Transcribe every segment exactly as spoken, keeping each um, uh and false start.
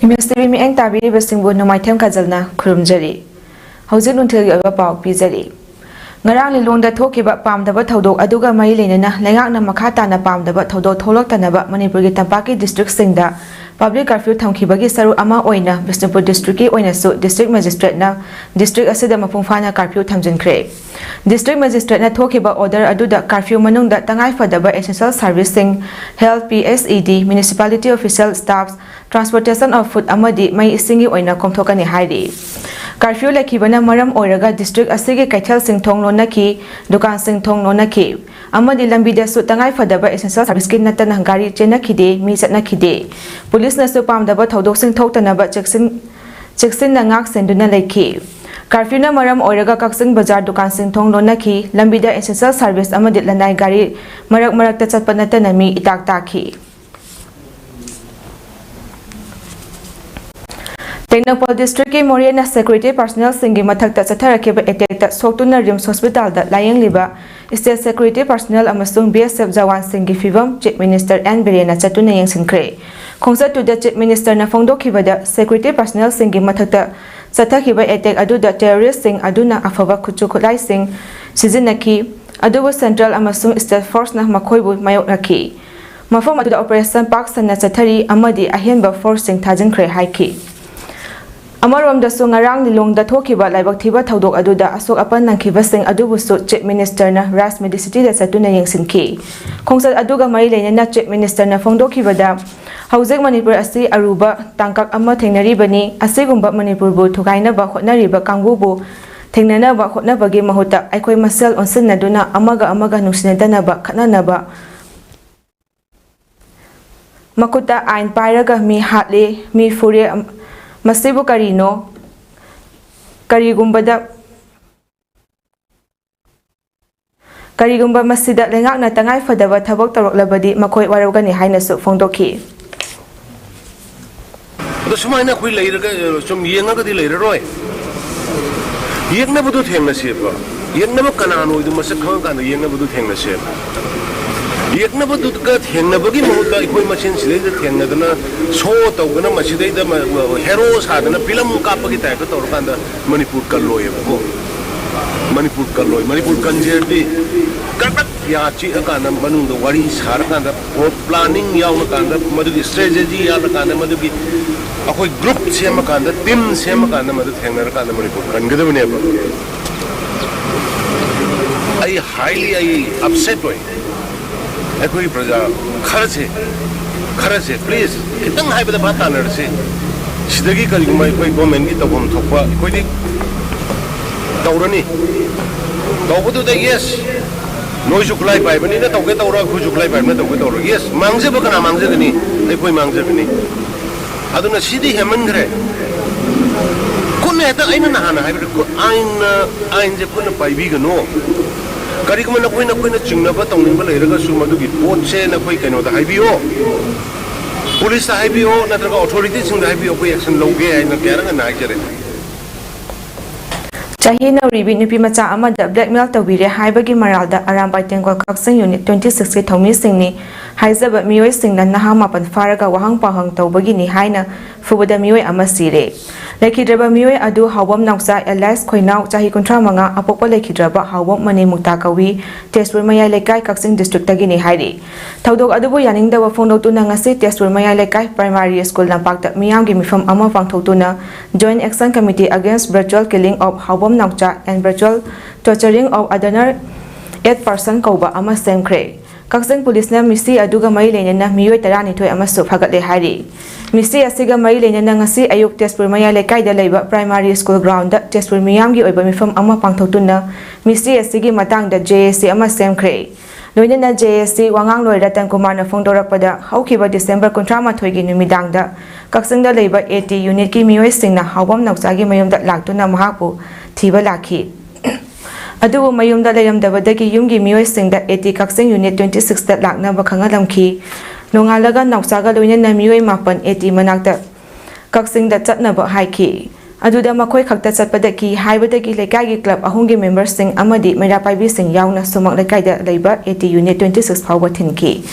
Image T V ꯃꯤꯠꯌꯦꯡ ꯇꯥꯕꯤꯔꯤꯕꯁꯤꯡꯕꯨ ꯅꯣꯡꯃꯥꯏꯊꯦꯝ ꯀꯥꯖꯜꯅ ꯈꯨꯔꯨꯝꯖꯔꯤ꯫ ꯍꯧꯖꯤꯛ ꯅꯨꯡꯊꯤꯜꯒꯤ ꯑꯣꯏꯕ ꯄꯥꯎ ꯄꯤꯖꯔꯤ꯫ ꯉꯔꯥꯡ ꯂꯤꯂꯣꯡꯗ ꯊꯣꯛꯈꯤꯕ ꯄꯥꯝꯗꯕ ꯊꯧꯗꯣꯛ ꯑꯗꯨꯒ ꯃꯔꯤ ꯂꯩꯅꯅ ꯂꯩꯉꯥꯛꯅ ꯃꯈꯥ ꯇꯥꯅ ꯄꯥꯝꯗꯕ ꯊꯧꯗꯣꯛ ꯊꯣꯛꯂꯛꯇꯅꯕ ꯃꯅꯤꯄꯨꯔꯒꯤ ꯇꯝꯄꯥꯛꯀꯤ ꯗꯤꯁꯇ꯭ꯔꯤꯛꯁꯤꯡꯗ ꯄꯕ꯭ꯂꯤꯛ ꯀꯔꯐ꯭ꯌꯨ ꯊꯝꯈꯤꯕꯒꯤ ꯁꯔꯨꯛ ꯑꯃ ꯑꯣꯏꯅ ꯕꯤꯁꯅꯨꯄꯨꯔ ꯗꯤꯁꯇ꯭ꯔꯤꯛꯀꯤ ꯑꯣꯏꯅꯁꯨ ꯗꯤꯁꯇ꯭ꯔꯤꯛ ꯃꯦꯖꯤꯁꯇ꯭ꯔꯦꯠꯅ ꯗꯤꯁꯇ꯭ꯔꯤꯛ ꯑꯁꯤꯗ ꯃꯄꯨꯡ ꯐꯥꯅ ꯀꯔꯐ꯭ꯌꯨ ꯊꯝꯖꯤꯟꯈ꯭ꯔꯦ꯫ ꯗꯤꯁꯇ꯭ꯔꯤꯛ ꯃꯦꯖꯤꯁꯇ꯭ꯔꯦꯠꯅ ꯊꯣꯛꯈꯤꯕ ꯑꯣꯔꯗꯔ ꯑꯗꯨꯗ ꯀꯔꯐ꯭ꯌꯨ ꯃꯅꯨꯡꯗ ꯇꯉꯥꯏꯐꯗꯕ ꯑꯦꯁꯦꯟꯁꯤꯌꯦꯜ ꯁꯔꯚꯤꯁꯁꯤꯡ, health, P H E D, municipality official staff, transportation of food ꯑꯃꯗꯤ ꯃꯩ ꯏꯁꯤꯡꯒꯤ ꯑꯣꯏꯅ ꯀꯣꯝꯊꯣꯛꯀꯅꯤ ꯍꯥꯏꯔꯤ꯫ ꯀꯔꯐ꯭ꯌꯨ ꯂꯩꯈꯤꯕꯅ ꯃꯔꯝ ꯑꯣꯏꯔꯒ ꯗꯤꯁꯇ꯭ꯔꯤꯛ ꯑꯁꯤꯒꯤ ꯀꯩꯊꯦꯜꯁꯤꯡ ꯊꯣꯡ ꯂꯣꯟꯅꯈꯤ, ꯗꯨꯀꯥꯟꯁꯤꯡ ꯊꯣꯡ ꯂꯣꯟꯅꯈꯤ ꯑꯃꯗꯤ ꯂꯝꯕꯤꯗꯁꯨ ꯇꯉꯥꯏꯐꯗꯕ ꯑꯦꯁꯦꯟꯁꯤꯌꯦꯜ ꯁꯔꯚꯤꯁꯀꯤ ꯅꯠꯇꯅ ꯒꯥꯔꯤ ꯆꯦꯟꯅꯈꯤꯗꯦ, ꯃꯤ ꯆꯠꯅꯈꯤꯗꯦ꯫ ꯄꯨꯂꯤꯁꯅꯁꯨ ꯄꯥꯝꯗꯕ ꯊꯧꯗꯣꯛꯁꯤꯡ ꯊꯣꯛꯇꯅꯕ ꯆꯦꯛꯁꯤꯟ ꯆꯦꯛꯁꯤꯟꯅ ꯉꯥꯛ ꯁꯦꯟꯗꯨꯅ ꯂꯩꯈꯤ꯫ ꯀꯔꯐ꯭ꯌꯨꯅ ꯃꯔꯝ ꯑꯣꯏꯔꯒ ꯀꯛꯆꯤꯡ ꯕꯖꯥꯔ ꯗꯨꯀꯥꯟꯁꯤꯡ ꯊꯣꯡ ꯂꯣꯟꯅꯈꯤ, ꯂꯝꯕꯤꯗ ꯑꯦꯁꯦꯟꯁꯤꯌꯦꯜ ꯁꯔꯚꯤꯁ ꯑꯃꯗꯤ ꯂꯅꯥꯏ ꯒꯥꯔꯤ ꯃꯔꯛ ꯃꯔꯛꯇ ꯆꯠꯄ ꯅꯠꯇꯅ ꯃꯤ ꯏꯇꯥꯛ ꯇꯥꯈꯤ꯫ ꯇꯦꯡꯅꯧꯄꯜ ꯗꯤꯁꯇ꯭ꯔꯤꯛꯀꯤ ꯃꯣꯔꯦꯅ ꯁꯦꯀ꯭ꯌꯨꯔꯤꯇꯤ ꯄꯥꯔꯁꯣꯅꯦꯜꯁꯤꯡꯒꯤ ꯃꯊꯛꯇ ꯆꯠꯊꯔꯛꯈꯤꯕ ꯑꯦꯇꯦꯛꯇ ꯁꯣꯛꯇꯨꯅ ꯔꯤꯝꯁ ꯍꯣꯁꯄꯤꯇꯥꯜꯗ ꯂꯥꯌꯦꯡꯂꯤꯕ ꯁ꯭ꯇꯦꯠ ꯁꯦꯀ꯭ꯌꯨꯔꯤꯇꯤ ꯄꯥꯔꯁꯣꯅꯦꯜ ꯑꯃꯁꯨꯡ ꯕꯤ ꯑꯦꯁ ꯑꯦꯐ ꯖꯋꯥꯟꯁꯤꯡꯒꯤ ꯐꯤꯚꯝ ꯆꯤꯐ ꯃꯤꯅꯤꯁꯇꯔ ꯑꯦꯟ ꯕꯤꯔꯦꯟꯅ ꯆꯠꯇꯨꯅ ꯌꯦꯡꯁꯤꯟꯈ꯭ꯔꯦ꯫ ꯈꯣꯡꯆꯠꯇꯨꯗ ꯆꯤꯐ ꯃꯤꯅꯤꯁꯇꯔꯅ ꯐꯣꯡꯗꯣꯛꯈꯤꯕꯗ ꯁꯦꯀ꯭ꯌꯨꯔꯤꯇꯤ ꯄꯥꯔꯁꯣꯅꯦꯜꯁꯤꯡꯒꯤ ꯃꯊꯛꯇ ꯆꯠꯊꯈꯤꯕ ꯑꯦꯇꯦꯛ ꯑꯗꯨꯗ ꯇꯦꯔꯣꯔꯤꯁ꯭ꯠꯁꯤꯡ ꯑꯗꯨꯅ ꯑꯐꯕ ꯈꯨꯠꯁꯨ ꯈꯨꯠꯂꯥꯏꯁꯤꯡ ꯁꯤꯖꯤꯟꯅꯈꯤ, ꯑꯗꯨꯕꯨ ꯁꯦꯟꯇ꯭ꯔꯦꯜ ꯑꯃꯁꯨꯡ ꯁ꯭ꯇꯦꯠ ꯐꯣꯔꯁꯅ ꯃꯈꯣꯏꯕꯨ ꯃꯥꯌꯣꯛꯅꯈꯤ꯫ ꯃꯐꯝ ꯑꯗꯨꯗ ꯑꯣꯄꯔꯦꯁꯟ ꯄꯥꯛ ꯁꯟꯅ ꯆꯠꯊꯔꯤ ꯑꯃꯗꯤ ꯑꯍꯦꯟꯕ ꯐꯣꯔꯁꯁꯤꯡ ꯊꯥꯖꯤꯟꯈ꯭ꯔꯦ ꯍꯥꯏꯈꯤ꯫ ꯑꯃꯔꯣꯝꯗꯁꯨ, ꯉꯔꯥꯡ ꯂꯤꯂꯣꯡꯗ ꯊꯣꯛꯈꯤꯕ ꯂꯥꯏꯕꯛ ꯊꯤꯕ ꯊꯧꯗꯣꯛ ꯑꯗꯨꯗ ꯑꯁꯣꯛ ꯑꯄꯟ ꯅꯪꯈꯤꯕꯁꯤꯡ ꯑꯗꯨꯕꯨꯁꯨ ꯆꯤꯐ ꯃꯤꯅꯤꯁꯇꯔꯅ ꯔꯥꯖ ꯃꯦꯗꯤꯁꯤꯇꯤꯗ ꯆꯠꯇꯨꯅ ꯌꯦꯡꯁꯤꯟꯈꯤ꯫ ꯈꯣꯡꯆꯠ ꯑꯗꯨꯒ ꯃꯔꯤ ꯂꯩꯅꯅ ꯆꯤꯐ ꯃꯤꯅꯤꯁꯇꯔꯅ ꯐꯣꯡꯗꯣꯛꯈꯤꯕꯗ, ꯍꯧꯖꯤꯛ ꯃꯅꯤꯄꯨꯔ ꯑꯁꯤ ꯑꯔꯨꯕ ꯇꯥꯡꯀꯛ ꯑꯃ ꯊꯦꯡꯅꯔꯤꯕꯅꯤ꯫ ꯑꯁꯤꯒꯨꯝꯕ ꯃꯅꯤꯄꯨꯔꯕꯨ ꯊꯨꯒꯥꯏꯅꯕ ꯍꯣꯠꯅꯔꯤꯕ ꯀꯥꯡꯕꯨꯕꯨ ꯊꯦꯡꯅꯅꯕ ꯍꯣꯠꯅꯕꯒꯤ ꯃꯍꯨꯠꯇ ꯑꯩꯈꯣꯏ ꯃꯁꯦꯜ ꯑꯣꯟꯁꯤꯟꯅꯗꯨꯅ ꯑꯃꯒ ꯑꯃꯒ ꯅꯨꯡꯁꯤꯅꯗꯅꯕ, ꯈꯠꯅꯅꯕ, ꯃꯈꯨꯠꯇ ꯑꯥꯏꯟ ꯄꯥꯏꯔꯒ ꯃꯤ ꯍꯥꯠꯂꯦ, ꯃꯤ ꯐꯨꯔꯦ, ꯃꯁꯤꯕꯨ ꯀꯔꯤꯅꯣ? ꯀꯔꯤꯒꯨꯝꯕꯗ, ꯀꯔꯤꯒꯨꯝꯕ ꯃꯁꯤꯗ ꯂꯩꯉꯥꯛꯅ ꯇꯉꯥꯏ ꯐꯗꯕ ꯊꯕꯛ ꯇꯧꯔꯛꯂꯕꯗꯤ ꯃꯈꯣꯏ ꯋꯥꯔꯧꯒꯅꯤ ꯍꯥꯏꯅꯁꯨ ꯐꯣꯡꯗꯣꯛꯈꯤ꯫ ꯁꯨꯃꯥꯏꯅ ꯑꯩꯈꯣꯏ ꯂꯩꯔꯒ, ꯑ, ꯁꯨꯝ ꯌꯦꯡꯉꯒꯗꯤ ꯂꯩꯔꯔꯣꯏ꯫ ꯌꯦꯛꯅꯕꯗꯨ ꯊꯦꯡꯅꯁꯦꯕ꯫ ꯌꯦꯛꯅꯕ ꯀꯅꯥꯅꯣ ꯍꯥꯏꯗꯨ ꯃꯁꯛ ꯈꯪꯉꯀꯥꯟꯗ ꯌꯦꯛꯅꯕꯗꯨ ꯊꯦꯡꯅꯁꯦꯕ꯫ ꯌꯦꯛꯅꯕꯗꯨꯒ ꯊꯦꯡꯅꯕꯒꯤ ꯃꯍꯨꯠꯇ ꯑꯩꯈꯣꯏ ꯃꯁꯦꯟ ꯁꯤꯗꯩꯗ ꯊꯦꯡꯅꯗꯅ, ꯁꯣ ꯇꯧꯗꯅ, ꯃꯁꯤꯗꯩꯗ ꯃ-, ꯍꯦꯔꯣ ꯁꯥꯗꯅ ꯐꯤꯂꯝ ꯀꯥꯞꯄꯒꯤ ꯇꯥꯏꯞꯇ ꯇꯧꯔꯀꯥꯟꯗ ꯃꯅꯤꯄꯨꯔ ꯀꯜꯂꯣꯏꯌꯦꯕꯀꯣ꯫ ꯃꯅꯤꯄꯨꯔ ꯀꯜꯂꯣꯏ꯫ ꯃꯅꯤꯄꯨꯔ ꯀꯟꯖꯔꯗꯤ ꯀꯔꯛ ꯌꯥ ꯆꯤꯛꯑꯀꯥꯟꯗ, ꯃꯅꯨꯡꯗ ꯋꯥꯔꯤ ꯁꯥꯔꯀꯥꯟꯗ, ꯄ꯭ꯂꯥꯅꯤꯡ ꯌꯥꯎꯔꯀꯥꯟꯗ, ꯃꯗꯨꯒꯤ ꯁ꯭ꯇ꯭ꯔꯦꯇꯦꯖꯤ ꯌꯥꯎꯔꯀꯥꯟꯗ, ꯃꯗꯨꯒꯤ ꯑꯩꯈꯣꯏ ꯒ꯭ꯔꯨꯞ ꯁꯦꯝꯃꯀꯥꯟꯗ, ꯇꯤꯝ ꯁꯦꯝꯃꯀꯥꯟꯗ, ꯃꯗꯨ ꯊꯦꯡꯅꯔꯀꯥꯟꯗ ꯃꯅꯤꯄꯨꯔ ꯀꯟꯒꯗꯕꯅꯦꯕ꯫ ꯑꯩ ꯍꯥꯏꯂꯤ ꯑꯩ ꯑꯞꯁꯦꯠ ꯑꯣꯏ꯫ ꯑꯩꯈꯣꯏꯒꯤ ꯄ꯭ꯔꯖꯥ ꯈꯔꯁꯦ, ꯈꯔꯁꯦ, ꯄ꯭ꯂꯤꯖ, ꯈꯤꯇꯪ ꯍꯥꯏꯕꯗ ꯚꯥꯞ ꯇꯥꯅꯔꯁꯤ꯫ ꯁꯤꯗꯒꯤ ꯀꯔꯤꯒꯨꯝꯕ ꯑꯩꯈꯣꯏ ꯒꯣꯔꯃꯦꯟꯒꯤ ꯇꯧꯐꯝ ꯊꯣꯛꯄ ꯑꯩꯈꯣꯏꯗꯤ ꯇꯧꯔꯅꯤ꯫ ꯇꯧꯕꯗꯨꯗ, ꯌꯦꯁ, ꯅꯣꯏꯁꯨ ꯈꯨꯠꯂꯥꯏ ꯄꯥꯏꯕꯅꯤꯅ ꯇꯧꯒꯦ ꯇꯧꯔꯣ, ꯑꯩꯈꯣꯏꯁꯨ ꯈꯨꯠꯂꯥꯏ ꯄꯥꯏꯕꯅ ꯇꯧꯒꯦ ꯇꯧꯔꯣ꯫ ꯌꯦꯁ, ꯃꯥꯡꯖꯕ ꯀꯅꯥ ꯃꯥꯡꯖꯒꯅꯤ? ꯑꯩꯈꯣꯏ ꯃꯥꯡꯖꯒꯅꯤ꯫ ꯑꯗꯨꯅ ꯁꯤꯗꯤ ꯍꯦꯟꯃꯟꯈ꯭ꯔꯦ꯫ ꯈꯨꯠꯅ ꯍꯦꯛꯇ, ꯑꯩꯅ ꯅꯍꯥꯟ ꯍꯥꯏꯕꯗ, ꯈꯨꯠ, ꯑꯥꯏꯟꯅ, ꯑꯥꯏꯟꯁꯦ ꯈꯨꯠꯅ ꯄꯥꯏꯕꯤꯒꯅꯨ꯫ ꯀꯔꯤꯒꯨꯝꯕ ꯅꯈꯣꯏ, ꯅꯈꯣꯏꯅ ꯆꯤꯡꯅꯕ ꯇꯧꯅꯤꯡꯕ ꯂꯩꯔꯒꯁꯨ, ꯃꯗꯨꯒꯤ ꯄꯣꯠꯁꯦ ꯅꯈꯣꯏ ꯀꯩꯅꯣꯗ ꯍꯥꯏꯕꯤꯌꯣ, ꯄꯨꯂꯤꯁꯇ ꯍꯥꯏꯕꯤꯌꯣ, ꯅꯠꯇ꯭ꯔꯒ ꯑꯣꯊꯣꯔꯤꯇꯤꯁꯤꯡꯗ ꯍꯥꯏꯕꯤꯌꯣ꯫ ꯑꯩꯈꯣꯏ ꯑꯦꯛꯁꯟ ꯂꯧꯒꯦ ꯍꯥꯏꯅ ꯀꯌꯥꯔꯛ ꯍꯟꯅ ꯍꯥꯏꯖꯔꯦ꯫ ꯆꯍꯤ ꯅꯧꯔꯤꯕꯤ ꯅꯨꯄꯤ ꯃꯆꯥ ꯑꯃꯗ ꯕ꯭ꯂꯦꯛꯃꯦꯜ ꯇꯧꯕꯤꯔꯦ ꯍꯥꯏꯕꯒꯤ ꯃꯔꯥꯜꯗ ꯑꯔꯥꯝꯕꯥꯏ ꯇꯦꯡꯒꯣꯜ ꯀꯛꯆꯤꯡ ꯌꯨꯅꯤꯠ twenty six ꯀꯤ ꯊꯧꯃꯤꯁꯤꯡꯅꯤ ꯍꯥꯏꯖꯕ ꯃꯤꯑꯣꯏꯁꯤꯡꯅ ꯅꯍꯥ ꯃꯥꯄꯟ ꯐꯥꯔꯒ ꯋꯥꯍꯪ ꯄꯥꯎꯍꯪ ꯇꯧꯕꯒꯤꯅꯤ ꯍꯥꯏꯅ ꯐꯨꯕꯗ ꯃꯤꯑꯣꯏ ꯑꯃ ꯁꯤꯔꯦ꯫ ꯂꯩꯈꯤꯗ꯭ꯔꯕ ꯃꯤꯑꯣꯏ ꯑꯗꯨ ꯍꯥꯎꯕꯝ ꯅꯥꯎꯆꯥ alias ꯈꯣꯏꯅꯥꯎ, ꯆꯍꯤ ꯀꯨꯟꯊ꯭ꯔꯥ ꯃꯉꯥ, ꯑꯄꯣꯛꯄ ꯂꯩꯈꯤꯗ꯭ꯔꯕ ꯍꯥꯎꯕꯝ ꯃꯅꯤꯃꯨꯛꯇꯥ ꯀꯧꯏ, ꯇꯦꯖꯄꯨꯔ ꯃꯌꯥꯏ ꯂꯩꯀꯥꯏ, ꯀꯛꯆꯤꯡ district ꯇꯒꯤꯅꯤ ꯍꯥꯏꯔꯤ꯫ ꯊꯧꯗꯣꯛ ꯑꯗꯨꯕꯨ ꯌꯥꯅꯤꯡꯗꯕ ꯐꯣꯡꯗꯣꯛꯇꯨꯅ ꯉꯁꯤ ꯇꯦꯖꯄꯨꯔ ꯃꯌꯥꯏ ꯂꯩꯀꯥꯏ primary school ꯂꯝꯄꯥꯛꯇ ꯃꯤꯌꯥꯝꯒꯤ ꯃꯤꯐꯝ ꯑꯃ ꯄꯥꯡꯊꯣꯛꯇꯨꯅ Joint Action Committee Against Brutal Killing of ꯍꯥꯎꯕꯝ ꯅꯥꯎꯆꯥ and Brutal Torturing of Other eight Person ꯀꯧꯕ ꯑꯃ ꯁꯦꯝꯈ꯭ꯔꯦ꯫ ꯀꯛꯆꯤꯡ ꯄꯨꯂꯤꯁꯅ ꯃꯤꯁꯤ ꯑꯗꯨꯒ ꯃꯔꯤ ꯂꯩꯅꯅ ꯃꯤꯑꯣꯏ ꯇꯔꯥꯅꯤꯊꯣꯏ ꯑꯃꯁꯨ ꯐꯥꯒꯠꯂꯦ ꯍꯥꯏꯔꯤ꯫ ꯃꯤꯁꯤ ꯑꯁꯤꯒ ꯃꯔꯤ ꯂꯩꯅꯅ ꯉꯁꯤ ꯑꯌꯨꯛ ꯇꯦꯖꯄꯨꯔ ꯃꯌꯥꯏ ꯂꯩꯀꯥꯏꯗ ꯂꯩꯕ primary school ground ꯇ ꯇꯦꯖꯄꯨꯔ ꯃꯤꯌꯥꯝꯒꯤ ꯑꯣꯏꯕ ꯃꯤꯐꯝ ꯑꯃ ꯄꯥꯡꯊꯣꯛꯇꯨꯅ ꯃꯤꯁꯤ ꯑꯁꯤꯒꯤ ꯃꯇꯥꯡꯗ J A C ꯑꯃ ꯁꯦꯝꯈ꯭ꯔꯦ꯫ ꯂꯣꯏꯅꯅ J A C ꯋꯥꯉꯥꯡꯂꯣꯏ ꯔꯇꯟ ꯀꯨꯃꯥꯔꯅ ꯐꯣꯡꯗꯣꯔꯛꯄꯗ, ꯍꯧꯈꯤꯕ December ꯀꯨꯟꯊ꯭ꯔꯥ ꯃꯥꯊꯣꯏꯒꯤ ꯅꯨꯃꯤꯗꯥꯡꯗ ꯀꯛꯆꯤꯡꯗ ꯂꯩꯕ A T unit ꯀꯤ ꯃꯤꯑꯣꯏꯁꯤꯡꯅ ꯍꯥꯎꯕꯝ ꯅꯥꯎꯆꯥꯒꯤ ꯃꯌꯨꯝꯗ ꯂꯥꯛꯇꯨꯅ ꯃꯍꯥꯛꯄꯨ ꯊꯤꯕ ꯂꯥꯛꯈꯤ꯫ ꯑꯗꯨꯕꯨ ꯃꯌꯨꯝꯗ ꯂꯩꯔꯝꯗꯕꯗꯒꯤ ꯌꯨꯝꯒꯤ ꯃꯤꯑꯣꯏꯁꯤꯡꯗ A T Kakching unit twenty six ꯇ ꯂꯥꯛꯅꯕ ꯈꯪꯍꯜꯂꯝꯈꯤ꯫ ꯅꯣꯡꯉꯥꯜꯂꯒ ꯅꯥꯎꯆꯥꯒ ꯂꯣꯏꯅꯅ ꯃꯤꯑꯣꯏ ꯃꯥꯄꯟ A T ꯃꯅꯥꯛꯇ ꯀꯛꯆꯤꯡꯗ ꯆꯠꯅꯕ ꯍꯥꯏꯈꯤ꯫ ꯑꯗꯨꯗ ꯃꯈꯣꯏ ꯈꯛꯇ ꯆꯠꯄꯗ ꯀꯤ ꯍꯥꯏꯕꯗꯒꯤ ꯂꯩꯀꯥꯏꯒꯤ ꯀ꯭ꯂꯕ ꯑꯍꯨꯝꯒꯤ ꯃꯦꯝꯕꯔꯁꯤꯡ ꯑꯃꯗꯤ ꯃꯩꯔꯥ ꯄꯥꯏꯕꯤꯁꯤꯡ ꯌꯥꯎꯅ ꯁꯨꯃꯥꯡ ꯂꯩꯀꯥꯏꯗ ꯂꯩꯕ A T unit twenty six ꯐꯥꯎꯕ ꯊꯤꯟꯈꯤ꯫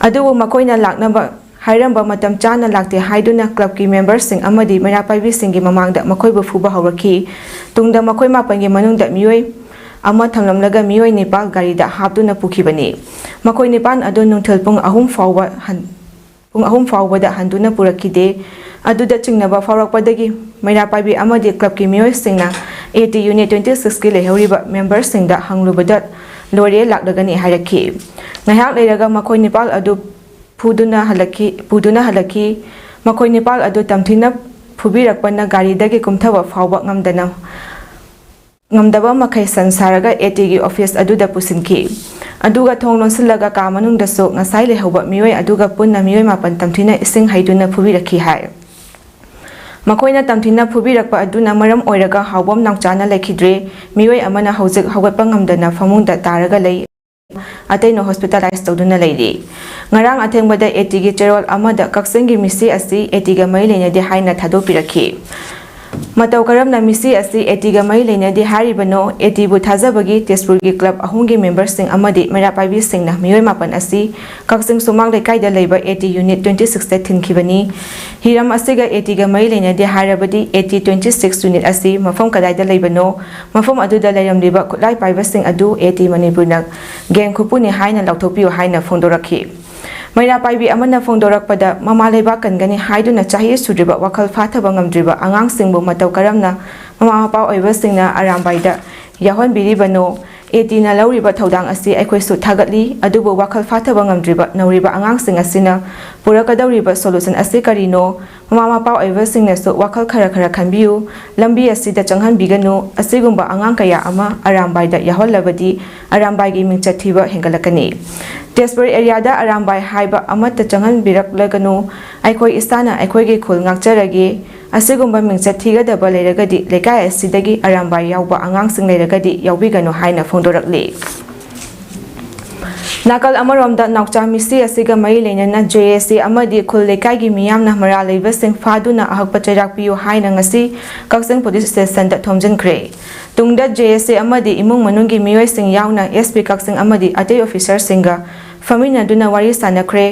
ꯑꯗꯨꯕꯨ ꯃꯈꯣꯏꯅ ꯂꯥꯛꯅꯕ ꯍꯥꯏꯔꯝꯕ ꯃꯇꯝ ꯆꯥꯅ ꯂꯥꯛꯇꯦ ꯍꯥꯏꯗꯨꯅ ꯀ꯭ꯂꯕꯀꯤ ꯃꯦꯝꯕꯔꯁꯤꯡ ꯑꯃꯗꯤ ꯃꯩꯔꯥ ꯄꯥꯏꯕꯤꯁꯤꯡꯒꯤ ꯃꯃꯥꯡꯗ ꯃꯈꯣꯏꯕꯨ ꯐꯨꯕ ꯍꯧꯔꯛꯈꯤ꯫ ꯇꯨꯡꯗ ꯃꯈꯣꯏ ꯃꯥꯄꯟꯒꯤ ꯃꯅꯨꯡꯗ ꯃꯤꯑꯣꯏ ꯑꯃ ꯊꯝꯂꯝꯂꯒ ꯃꯤꯑꯣꯏ ꯅꯤꯄꯥꯜ ꯒꯥꯔꯤꯗ ꯍꯥꯞꯇꯨꯅ ꯄꯨꯈꯤꯕꯅꯤ꯫ ꯃꯈꯣꯏ ꯅꯤꯄꯥꯜ ꯑꯗꯨ ꯅꯨꯡꯊꯤꯜ ꯄꯨꯡ ꯑꯍꯨꯝ ꯐꯥꯎꯕ ꯍꯟ-, ꯄꯨꯡ ꯑꯍꯨꯝ ꯐꯥꯎꯕꯗ ꯍꯟꯗꯨꯅ ꯄꯨꯔꯛꯈꯤꯗꯦ꯫ ꯑꯗꯨꯗ ꯆꯤꯡꯅꯕ ꯐꯥꯎꯔꯛꯄꯗꯒꯤ ꯃꯩꯔꯥ ꯄꯥꯏꯕꯤ ꯑꯃꯗꯤ ꯀ꯭ꯂꯕꯀꯤ ꯃꯤꯑꯣꯏꯁꯤꯡꯅ A T unit twenty six ꯀꯤ ꯂꯩꯍꯧꯔꯤꯕ ꯃꯦꯝꯕꯔꯁꯤꯡꯗ ꯍꯪꯂꯨꯕꯗ ꯂꯣꯏꯔꯦ ꯂꯥꯛꯂꯒꯅꯤ ꯍꯥꯏꯔꯛꯈꯤ꯫ ꯉꯥꯏꯍꯥꯛ ꯂꯩꯔꯒ ꯃꯈꯣꯏ ꯅꯤꯄꯥꯜ ꯑꯗꯨ ꯐꯨꯗꯨꯅ ꯍꯜꯂꯛꯈꯤ, ꯄꯨꯗꯨꯅ ꯍꯜꯂꯛꯈꯤ꯫ ꯃꯈꯣꯏ ꯅꯤꯄꯥꯜ ꯑꯗꯨ ꯇꯝꯊꯤꯅ ꯐꯨꯕꯤꯔꯛꯄꯅ ꯒꯥꯔꯤꯗꯒꯤ ꯀꯨꯝꯊꯕ ꯐꯥꯎꯕ ꯉꯝꯗꯅ, ꯉꯝꯗꯕ ꯃꯈꯩ ꯁꯟ ꯁꯥꯔꯒ ꯑꯦ ꯇꯤꯒꯤ ꯑꯣꯐꯤꯁ ꯑꯗꯨꯗ ꯄꯨꯁꯤꯟꯈꯤ꯫ ꯑꯗꯨꯒ ꯊꯣꯡ ꯂꯣꯟꯁꯤꯜꯂꯒ ꯀꯥ ꯃꯅꯨꯡꯗꯁꯨ ꯉꯁꯥꯏ ꯂꯩꯍꯧꯕ ꯃꯤꯑꯣꯏ ꯑꯗꯨꯒ ꯄꯨꯟꯅ ꯃꯤꯑꯣꯏ ꯃꯥꯄꯟ ꯇꯝꯊꯤꯅ ꯏꯁꯤꯡ ꯍꯩꯗꯨꯅ ꯐꯨꯕꯤꯔꯛꯈꯤ ꯍꯥꯏ꯫ ꯃꯈꯣꯏꯅ ꯇꯝꯊꯤꯅ ꯐꯨꯕꯤꯔꯛꯄ ꯑꯗꯨꯅ ꯃꯔꯝ ꯑꯣꯏꯔꯒ ꯍꯥꯎꯕꯝ ꯅꯥꯎꯆꯥꯅ ꯂꯩꯈꯤꯗ꯭ꯔꯦ꯫ ꯃꯤꯑꯣꯏ ꯑꯃꯅ ꯍꯧꯖꯤꯛ ꯍꯧꯒꯠꯄ ꯉꯝꯗꯅ ꯐꯃꯨꯡꯗ ꯇꯥꯔꯒ ꯂꯩ꯫ ꯑꯇꯩꯅ ꯍꯣꯁꯄꯤꯇꯥꯂꯥꯏꯖ ꯇꯧꯗꯨꯅ ꯂꯩꯔꯤ꯫ ꯉꯔꯥꯡ ꯑꯊꯦꯡꯕꯗ ꯑꯦ ꯇꯤꯒꯤ ꯆꯦꯔꯣꯜ ꯑꯃꯗ ꯀꯛꯆꯤꯡꯒꯤ ꯃꯤꯁꯤ ꯑꯁꯤ ꯑꯦ ꯇꯤꯒ ꯃꯔꯤ ꯂꯩꯅꯗꯦ ꯍꯥꯏꯅ ꯊꯥꯗꯣꯛꯄꯤꯔꯛꯈꯤ꯫ ꯃꯇꯧ ꯀꯔꯝꯅ ꯃꯤꯁꯤ ꯑꯁꯤ ꯑꯦ ꯇꯤꯒ ꯃꯔꯤ ꯂꯩꯅꯗꯦ ꯍꯥꯏꯔꯤꯕꯅꯣ? ꯑꯦ ꯇꯤꯕꯨ ꯊꯥꯖꯕꯒꯤ ꯇꯦꯖꯄꯨꯔꯒꯤ ꯀ꯭ꯂꯕ ꯑꯍꯨꯝꯒꯤ ꯃꯦꯝꯕꯔꯁꯤꯡ ꯑꯃꯗꯤ ꯃꯩꯔꯥ ꯄꯥꯏꯕꯤꯁꯤꯡꯅ ꯃꯤꯑꯣꯏ ꯃꯥꯄꯟ ꯑꯁꯤ ꯀꯛꯆꯤꯡ ꯁꯨꯃꯥꯡ ꯂꯩꯀꯥꯏꯗ ꯂꯩꯕ A T unit twenty six ꯇ ꯊꯤꯟꯈꯤꯕꯅꯤ꯫ ꯍꯤꯔꯝ ꯑꯁꯤꯒ ꯑꯦ ꯇꯤꯒ ꯃꯔꯤ ꯂꯩꯅꯗꯦ ꯍꯥꯏꯔꯕꯗꯤ A T twenty six unit ꯑꯁꯤ ꯃꯐꯝ ꯀꯗꯥꯏꯗ ꯂꯩꯕꯅꯣ? ꯃꯐꯝ ꯑꯗꯨꯗ ꯂꯩꯔꯝꯂꯤꯕ ꯈꯨꯠꯂꯥꯏ ꯄꯥꯏꯕꯁꯤꯡ ꯑꯗꯨ ꯑꯦ ꯇꯤ ꯃꯅꯤꯄꯨꯔꯅ ꯒꯦꯡ ꯈꯨꯄꯨꯅꯤ ꯍꯥꯏꯅ ꯂꯥꯎꯊꯣꯛꯄꯤꯌꯨ ꯍꯥꯏꯅ ꯐꯣꯡꯗꯣꯔꯛꯈꯤ꯫ ꯃꯩꯔꯥ ꯄꯥꯏꯕꯤ ꯑꯃꯅ ꯐꯣꯡꯗꯣꯔꯛꯄꯗ, ꯃꯃꯥ ꯂꯩꯕꯥꯛ ꯀꯟꯒꯅꯤ ꯍꯥꯏꯗꯨꯅ ꯆꯍꯤ ꯁꯨꯗ꯭ꯔꯤꯕ ꯋꯥꯈꯜ ꯐꯥꯊꯕ ꯉꯝꯗ꯭ꯔꯤꯕ ꯑꯉꯥꯡꯁꯤꯡꯕꯨ ꯃꯇꯧ ꯀꯔꯝꯅ ꯃꯃꯥ ꯃꯄꯥ ꯑꯣꯏꯕꯁꯤꯡꯅ ꯑꯔꯥꯝꯕꯥꯏꯗ ꯌꯥꯎꯍꯟꯕꯤꯔꯤꯕꯅꯣ? ꯑꯦ ꯇꯤꯅ ꯂꯧꯔꯤꯕ ꯊꯧꯗꯥꯡ ꯑꯁꯤ ꯑꯩꯈꯣꯏꯁꯨ ꯊꯥꯒꯠꯂꯤ, ꯑꯗꯨꯕꯨ ꯋꯥꯈꯜ ꯐꯥꯊꯕ ꯉꯝꯗ꯭ꯔꯤꯕ ꯅꯧꯔꯤꯕ ꯑꯉꯥꯡꯁꯤꯡ ꯑꯁꯤꯅ ꯄꯨꯔꯛꯀꯗꯧꯔꯤꯕ ꯁꯣꯂꯨꯁꯟ ꯑꯁꯤ ꯀꯔꯤꯅꯣ? ꯃꯃꯥ ꯃꯄꯥ ꯑꯣꯏꯕꯁꯤꯡꯅꯁꯨ ꯋꯥꯈꯜ ꯈꯔ ꯈꯔ ꯈꯟꯕꯤꯌꯨ, ꯂꯝꯕꯤ ꯑꯁꯤꯗ ꯆꯪꯍꯟꯕꯤꯒꯅꯨ꯫ ꯑꯁꯤꯒꯨꯝꯕ ꯑꯉꯥꯡ ꯀꯌꯥ ꯑꯃ ꯑꯔꯥꯝꯕꯥꯏꯗ ꯌꯥꯎꯍꯜꯂꯕꯗꯤ ꯑꯔꯥꯝꯕꯥꯏꯒꯤ ꯃꯤꯡꯆꯠ ꯊꯤꯕ ꯍꯦꯟꯒꯠꯂꯛꯀꯅꯤ꯫ ꯇꯦꯖꯄꯨꯔ ꯑꯦꯔꯤꯌꯥꯗ ꯑꯔꯥꯝꯕꯥꯏ ꯍꯥꯏꯕ ꯑꯃꯠꯇ ꯆꯪꯍꯟꯕꯤꯔꯛꯂꯒꯅꯨ꯫ ꯑꯩꯈꯣꯏ ꯏꯁꯥꯅ ꯑꯩꯈꯣꯏꯒꯤ ꯈꯨꯜ ꯉꯥꯛꯆꯔꯒꯦ꯫ ꯑꯁꯤꯒꯨꯝꯕ ꯃꯤꯡꯆꯠ ꯊꯤꯒꯗꯕ ꯂꯩꯔꯒꯗꯤ ꯂꯩꯀꯥꯏ ꯑꯁꯤꯗꯒꯤ ꯑꯔꯥꯝꯕꯥꯏ ꯌꯥꯎꯕ ꯑꯉꯥꯡꯁꯤꯡ ꯂꯩꯔꯒꯗꯤ ꯌꯥꯎꯕꯤꯒꯅꯨ ꯍꯥꯏꯅ ꯐꯣꯡꯗꯣꯔꯛꯂꯤ꯫ ꯅꯥꯀꯜ ꯑꯃꯔꯣꯝꯗ, ꯅꯥꯎꯆꯥ ꯃꯤꯁꯤ ꯑꯁꯤꯒ ꯃꯔꯤ ꯂꯩꯅꯅ ꯖꯦ ꯑꯦ ꯁꯤ ꯑꯃꯗꯤ ꯈꯨꯜ ꯂꯩꯀꯥꯏꯒꯤ ꯃꯤꯌꯥꯝꯅ ꯃꯔꯥꯜ ꯂꯩꯕꯁꯤꯡ ꯐꯥꯗꯨꯅ ꯑꯍꯛꯄ ꯆꯩꯔꯥꯛ ꯄꯤꯌꯨ ꯍꯥꯏꯅ ꯉꯁꯤ ꯀꯛꯆꯤꯡ ꯄꯨꯂꯤꯁ ꯁ꯭ꯇꯦꯁꯟꯗ ꯊꯣꯝꯖꯤꯟꯈ꯭ꯔꯦ꯫ ꯇꯨꯡꯗ ꯖꯦ ꯑꯦ ꯁꯤ ꯑꯃꯗꯤ ꯏꯃꯨꯡ ꯃꯅꯨꯡꯒꯤ ꯃꯤꯑꯣꯏꯁꯤꯡ ꯌꯥꯎꯅ ꯑꯦꯁ ꯄꯤ ꯀꯛꯆꯤꯡ ꯑꯃꯗꯤ ꯑꯇꯩ ꯑꯣꯐꯤꯁꯔꯁꯤꯡꯒ ꯐꯝꯃꯤꯟꯅꯗꯨꯅ ꯋꯥꯔꯤ ꯁꯥꯟꯅꯈ꯭ꯔꯦ꯫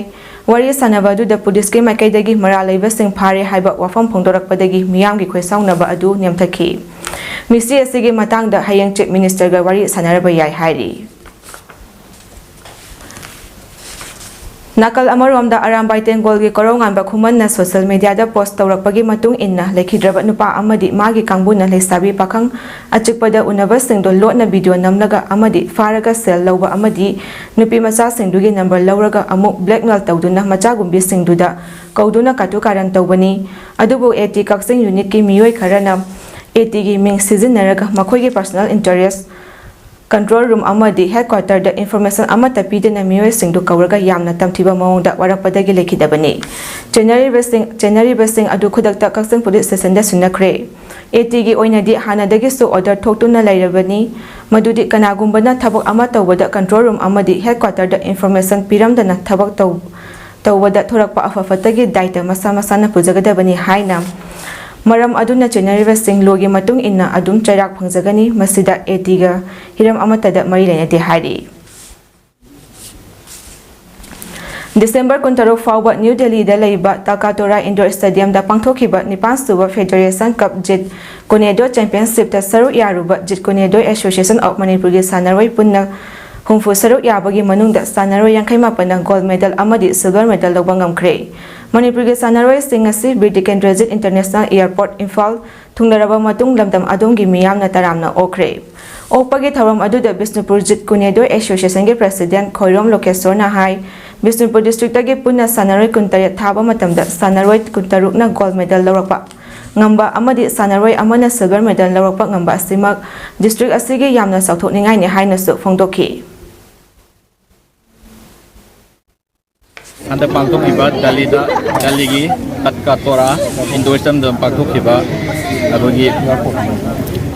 ꯋꯥꯔꯤ ꯁꯥꯟꯅꯕ ꯑꯗꯨꯗ ꯄꯨꯂꯤꯁꯀꯤ ꯃꯥꯏꯀꯩꯗꯒꯤ ꯃꯔꯥꯜ ꯂꯩꯕꯁꯤꯡ ꯐꯥꯔꯦ ꯍꯥꯏꯕ ꯋꯥꯐꯝ ꯐꯣꯡꯗꯣꯔꯛꯄꯗꯒꯤ ꯃꯤꯌꯥꯝꯒꯤ ꯈꯣꯏꯁꯥꯎꯅꯕ ꯑꯗꯨ ꯅꯦꯝꯊꯈꯤ꯫ ꯃꯤꯁꯤ ꯑꯁꯤꯒꯤ ꯃꯇꯥꯡꯗ ꯍꯌꯦꯡ ꯆꯤꯐ ꯃꯤꯅꯤꯁꯇꯔꯒ ꯋꯥꯔꯤ ꯁꯥꯟꯅꯔꯕ ꯌꯥꯏ ꯍꯥꯏꯔꯤ꯫ ꯅꯥꯀꯜ ꯑꯃꯔꯣꯝꯗ, ꯑꯔꯥꯝꯕꯥꯏ ꯇꯦꯡꯒꯣꯜꯒꯤ ꯀꯣꯔꯧꯉꯥꯟꯕ ꯈꯨꯃꯟꯅ ꯁꯣꯁꯤꯌꯦꯜ ꯃꯤꯗꯤꯌꯥꯗ ꯄꯣꯁ ꯇꯧꯔꯛꯄꯒꯤ ꯃꯇꯨꯡ ꯏꯟꯅ, ꯂꯩꯈꯤꯗ꯭ꯔꯕ ꯅꯨꯄꯥ ꯑꯃꯗꯤ ꯃꯥꯒꯤ ꯀꯥꯡꯕꯨꯅ ꯂꯩꯁꯥꯕꯤ ꯄꯥꯈꯪ ꯑꯆꯤꯛꯄꯗ ꯎꯅꯕꯁꯤꯡꯗꯣ ꯂꯣꯠꯅ ꯚꯤꯗꯤꯑꯣ ꯅꯝꯂꯒ ꯑꯃꯗꯤ ꯐꯥꯔꯒ ꯁꯦꯜ ꯂꯧꯕ ꯑꯃꯗꯤ ꯅꯨꯄꯤ ꯃꯆꯥꯁꯤꯡꯗꯨꯒꯤ ꯅꯝꯕꯔ ꯂꯧꯔꯒ ꯑꯃꯨꯛ ꯕ꯭ꯂꯦꯛꯃꯦꯜ ꯇꯧꯗꯨꯅ ꯃꯆꯥꯒꯨꯝꯕꯤꯁꯤꯡꯗꯨꯗ ꯀꯧꯗꯨꯅ ꯀꯥꯇꯨ ꯀꯥꯔꯟ ꯇꯧꯕꯅꯤ꯫ ꯑꯗꯨꯕꯨ ꯑꯦ ꯇꯤ ꯀꯛꯆꯤꯡ ꯌꯨꯅꯤꯠꯀꯤ ꯃꯤꯑꯣꯏ ꯈꯔꯅ ꯑꯦ ꯇꯤꯒꯤ ꯃꯤꯡ ꯁꯤꯖꯤꯟꯅꯔꯒ ꯃꯈꯣꯏꯒꯤ ꯄꯔꯁꯣꯅꯦꯜ ꯏꯟꯇꯔꯦꯁ ꯀꯟꯇ꯭ꯔꯣꯜ ꯔꯨꯝ ꯑꯃꯗꯤ ꯍꯦꯗꯀ꯭ꯋꯥꯇꯔꯗ ꯏꯟꯐꯣꯔꯃꯦꯁꯟ ꯑꯃꯠꯇ ꯄꯤꯗꯅ ꯃꯤꯑꯣꯏꯁꯤꯡꯗꯨ ꯀꯧꯔꯒ ꯌꯥꯝꯅ ꯇꯝꯊꯤꯕ ꯃꯑꯣꯡꯗ ꯋꯥꯔꯛꯄꯗꯒꯤ ꯂꯩꯈꯤꯗꯕꯅꯤ꯫ ꯆꯦꯟꯅꯔꯤꯕꯁꯤꯡ, ꯆꯦꯟꯅꯔꯤꯕꯁꯤꯡ ꯑꯗꯨ ꯈꯨꯗꯛꯇ ꯀꯛꯆꯤꯡ ꯄꯨꯂꯤꯁ ꯁ꯭ꯇꯦꯁꯟꯗ ꯁꯤꯟꯅꯈ꯭ꯔꯦ꯫ ꯑꯦ ꯇꯤꯒꯤ ꯑꯣꯏꯅꯗꯤ ꯍꯥꯟꯅꯗꯒꯤꯁꯨ ꯑꯣꯔꯗꯔ ꯊꯣꯛꯇꯨꯅ ꯂꯩꯔꯕꯅꯤ, ꯃꯗꯨꯗꯤ ꯀꯅꯥꯒꯨꯝꯕꯅ ꯊꯕꯛ ꯑꯃ ꯇꯧꯕꯗ ꯀꯟꯇ꯭ꯔꯣꯜ ꯔꯨꯝ ꯑꯃꯗꯤ ꯍꯦꯗꯀ꯭ꯋꯥꯇꯔꯗ ꯏꯟꯐꯣꯔꯃꯦꯁꯟ ꯄꯤꯔꯝꯗꯅ ꯊꯕꯛ ꯇꯧ-, ꯇꯧꯕꯗ ꯊꯣꯔꯛꯄ ꯑꯐ ꯐꯠꯇꯒꯤ ꯗꯥꯏꯇ ꯃꯁꯥ ꯃꯁꯥꯅ ꯄꯨꯖꯒꯗꯕꯅꯤ ꯍꯥꯏꯅ ꯃꯔꯝ ꯑꯗꯨꯅ ꯆꯦꯟꯅꯔꯤꯕꯁꯤꯡ ꯂꯣꯒꯤ ꯃꯇꯨꯡ ꯏꯟꯅ ꯑꯗꯨꯝ ꯆꯩꯔꯥꯛ ꯐꯪꯖꯒꯅꯤ꯫ ꯃꯁꯤꯗ ꯑꯦ ꯇꯤꯒ ꯍꯤꯔꯝ ꯑꯃꯠꯇꯗ ꯃꯔꯤ ꯂꯩꯅꯗꯦ ꯍꯥꯏꯔꯤ꯫ ꯗꯤꯁꯦꯝꯕꯔ ꯀꯨꯟꯇꯔꯨꯛ ꯐꯥꯎꯕ ꯅ꯭ꯌꯨ ꯗꯦꯜꯂꯤꯗ ꯂꯩꯕ ꯇꯥꯀꯥꯇꯣꯔꯥ ꯏꯟꯗꯣꯔ ꯁ꯭ꯇꯦꯗꯤꯌꯝꯗ ꯄꯥꯡꯊꯣꯛꯈꯤꯕ ꯅꯤꯄꯥꯟ ꯁꯨꯕ ꯐꯦꯗꯔꯦꯁꯟ ꯀꯞ ꯖꯤꯠ ꯀꯨꯅꯦꯗꯣ ꯆꯦꯝꯄꯤꯌꯟꯁꯤꯞꯇ ꯁꯔꯨꯛ ꯌꯥꯔꯨꯕ ꯖꯤꯠ ꯀꯨꯅꯦꯗꯣ ꯑꯦꯁꯣꯁꯤꯌꯦꯁꯟ ꯑꯣꯐ ꯃꯅꯤꯄꯨꯔꯒꯤ ꯁꯥꯟꯅꯔꯣꯏ ꯄꯨꯟꯅ ꯍꯨꯝꯐꯨ ꯁꯔꯨꯛ ꯌꯥꯕꯒꯤ ꯃꯅꯨꯡꯗ ꯁꯥꯟꯅꯔꯣꯏ ꯌꯥꯡꯈꯩ ꯃꯥꯄꯟꯅ ꯒꯣꯜꯗ ꯃꯦꯗꯜ ꯑꯃꯗꯤ ꯁꯤꯜꯚꯔ ꯃꯦꯗꯜ ꯂꯧꯕ ꯉꯝꯈ꯭ꯔꯦ꯫ ꯃꯅꯤꯄꯨꯔꯒꯤ ꯁꯥꯟꯅꯔꯣꯏꯁꯤꯡ ꯉꯁꯤ ꯕꯤꯔ ꯇꯤꯀꯦꯟꯗ꯭ꯔꯖꯤꯠ ꯏꯟꯇꯔꯅꯦꯁꯅꯦꯜ ꯑꯦꯌꯔꯄꯣꯔꯠ, ꯏꯝꯐꯥꯜ, ꯊꯨꯡꯂꯔꯕ ꯃꯇꯨꯡ ꯂꯝꯗꯝ ꯑꯗꯣꯝꯒꯤ ꯃꯤꯌꯥꯝꯅ ꯇꯔꯥꯝꯅ ꯑꯣꯛꯈ꯭ꯔꯦ꯫ ꯑꯣꯛꯄꯒꯤ ꯊꯧꯔꯝ ꯑꯗꯨꯗ ꯕꯤꯁꯅꯨꯄꯨꯔ ꯖꯤꯠ ꯀꯨꯅꯦꯗꯣ ꯑꯦꯁꯣꯁꯤꯌꯦꯁꯟꯒꯤ ꯄ꯭ꯔꯦꯁꯤꯗꯦꯟꯠ ꯈꯣꯏꯔꯣꯝ ꯂꯣꯀꯦꯁꯣꯔꯅ ꯍꯥꯏ, ꯕꯤꯁꯅꯨꯄꯨꯔ ꯗꯤꯁꯇ꯭ꯔꯤꯛꯇꯒꯤ ꯄꯨꯟꯅ ꯁꯥꯟꯅꯔꯣꯏ ꯀꯨꯟꯇꯔꯦꯠ ꯊꯥꯕ ꯃꯇꯝꯗ ꯁꯥꯟꯅꯔꯣꯏ ꯀꯨꯟꯇꯔꯨꯛꯅ ꯒꯣꯜꯗ ꯃꯦꯗꯜ ꯂꯧꯔꯛꯄ ꯉꯝꯕ ꯑꯃꯗꯤ ꯁꯥꯟꯅꯔꯣꯏ ꯑꯃꯅ ꯁꯤꯜꯚꯔ ꯃꯦꯗꯜ ꯂꯧꯔꯛꯄ ꯉꯝꯕ ꯑꯁꯤꯃꯛ ꯗꯤꯁꯇ꯭ꯔꯤꯛ ꯑꯁꯤꯒꯤ ꯌꯥꯝꯅ ꯆꯥꯎꯊꯣꯛꯅꯤꯡꯉꯥꯏꯅꯤ ꯍꯥꯏꯅꯁꯨ ꯐꯣꯡꯗꯣꯛꯈꯤ꯫ ꯍꯟꯗꯛ ꯄꯥꯡꯊꯣꯛꯈꯤꯕ ꯗꯦꯜꯂꯤꯗ, ꯗꯦꯜꯂꯤꯒꯤ ꯇꯠꯀꯥꯇꯣꯔꯥ ꯏꯟꯗꯣꯔ ꯁ꯭ꯇꯦꯗꯤꯌꯝꯗ ꯄꯥꯡꯊꯣꯛꯈꯤꯕ ꯑꯩꯈꯣꯏꯒꯤ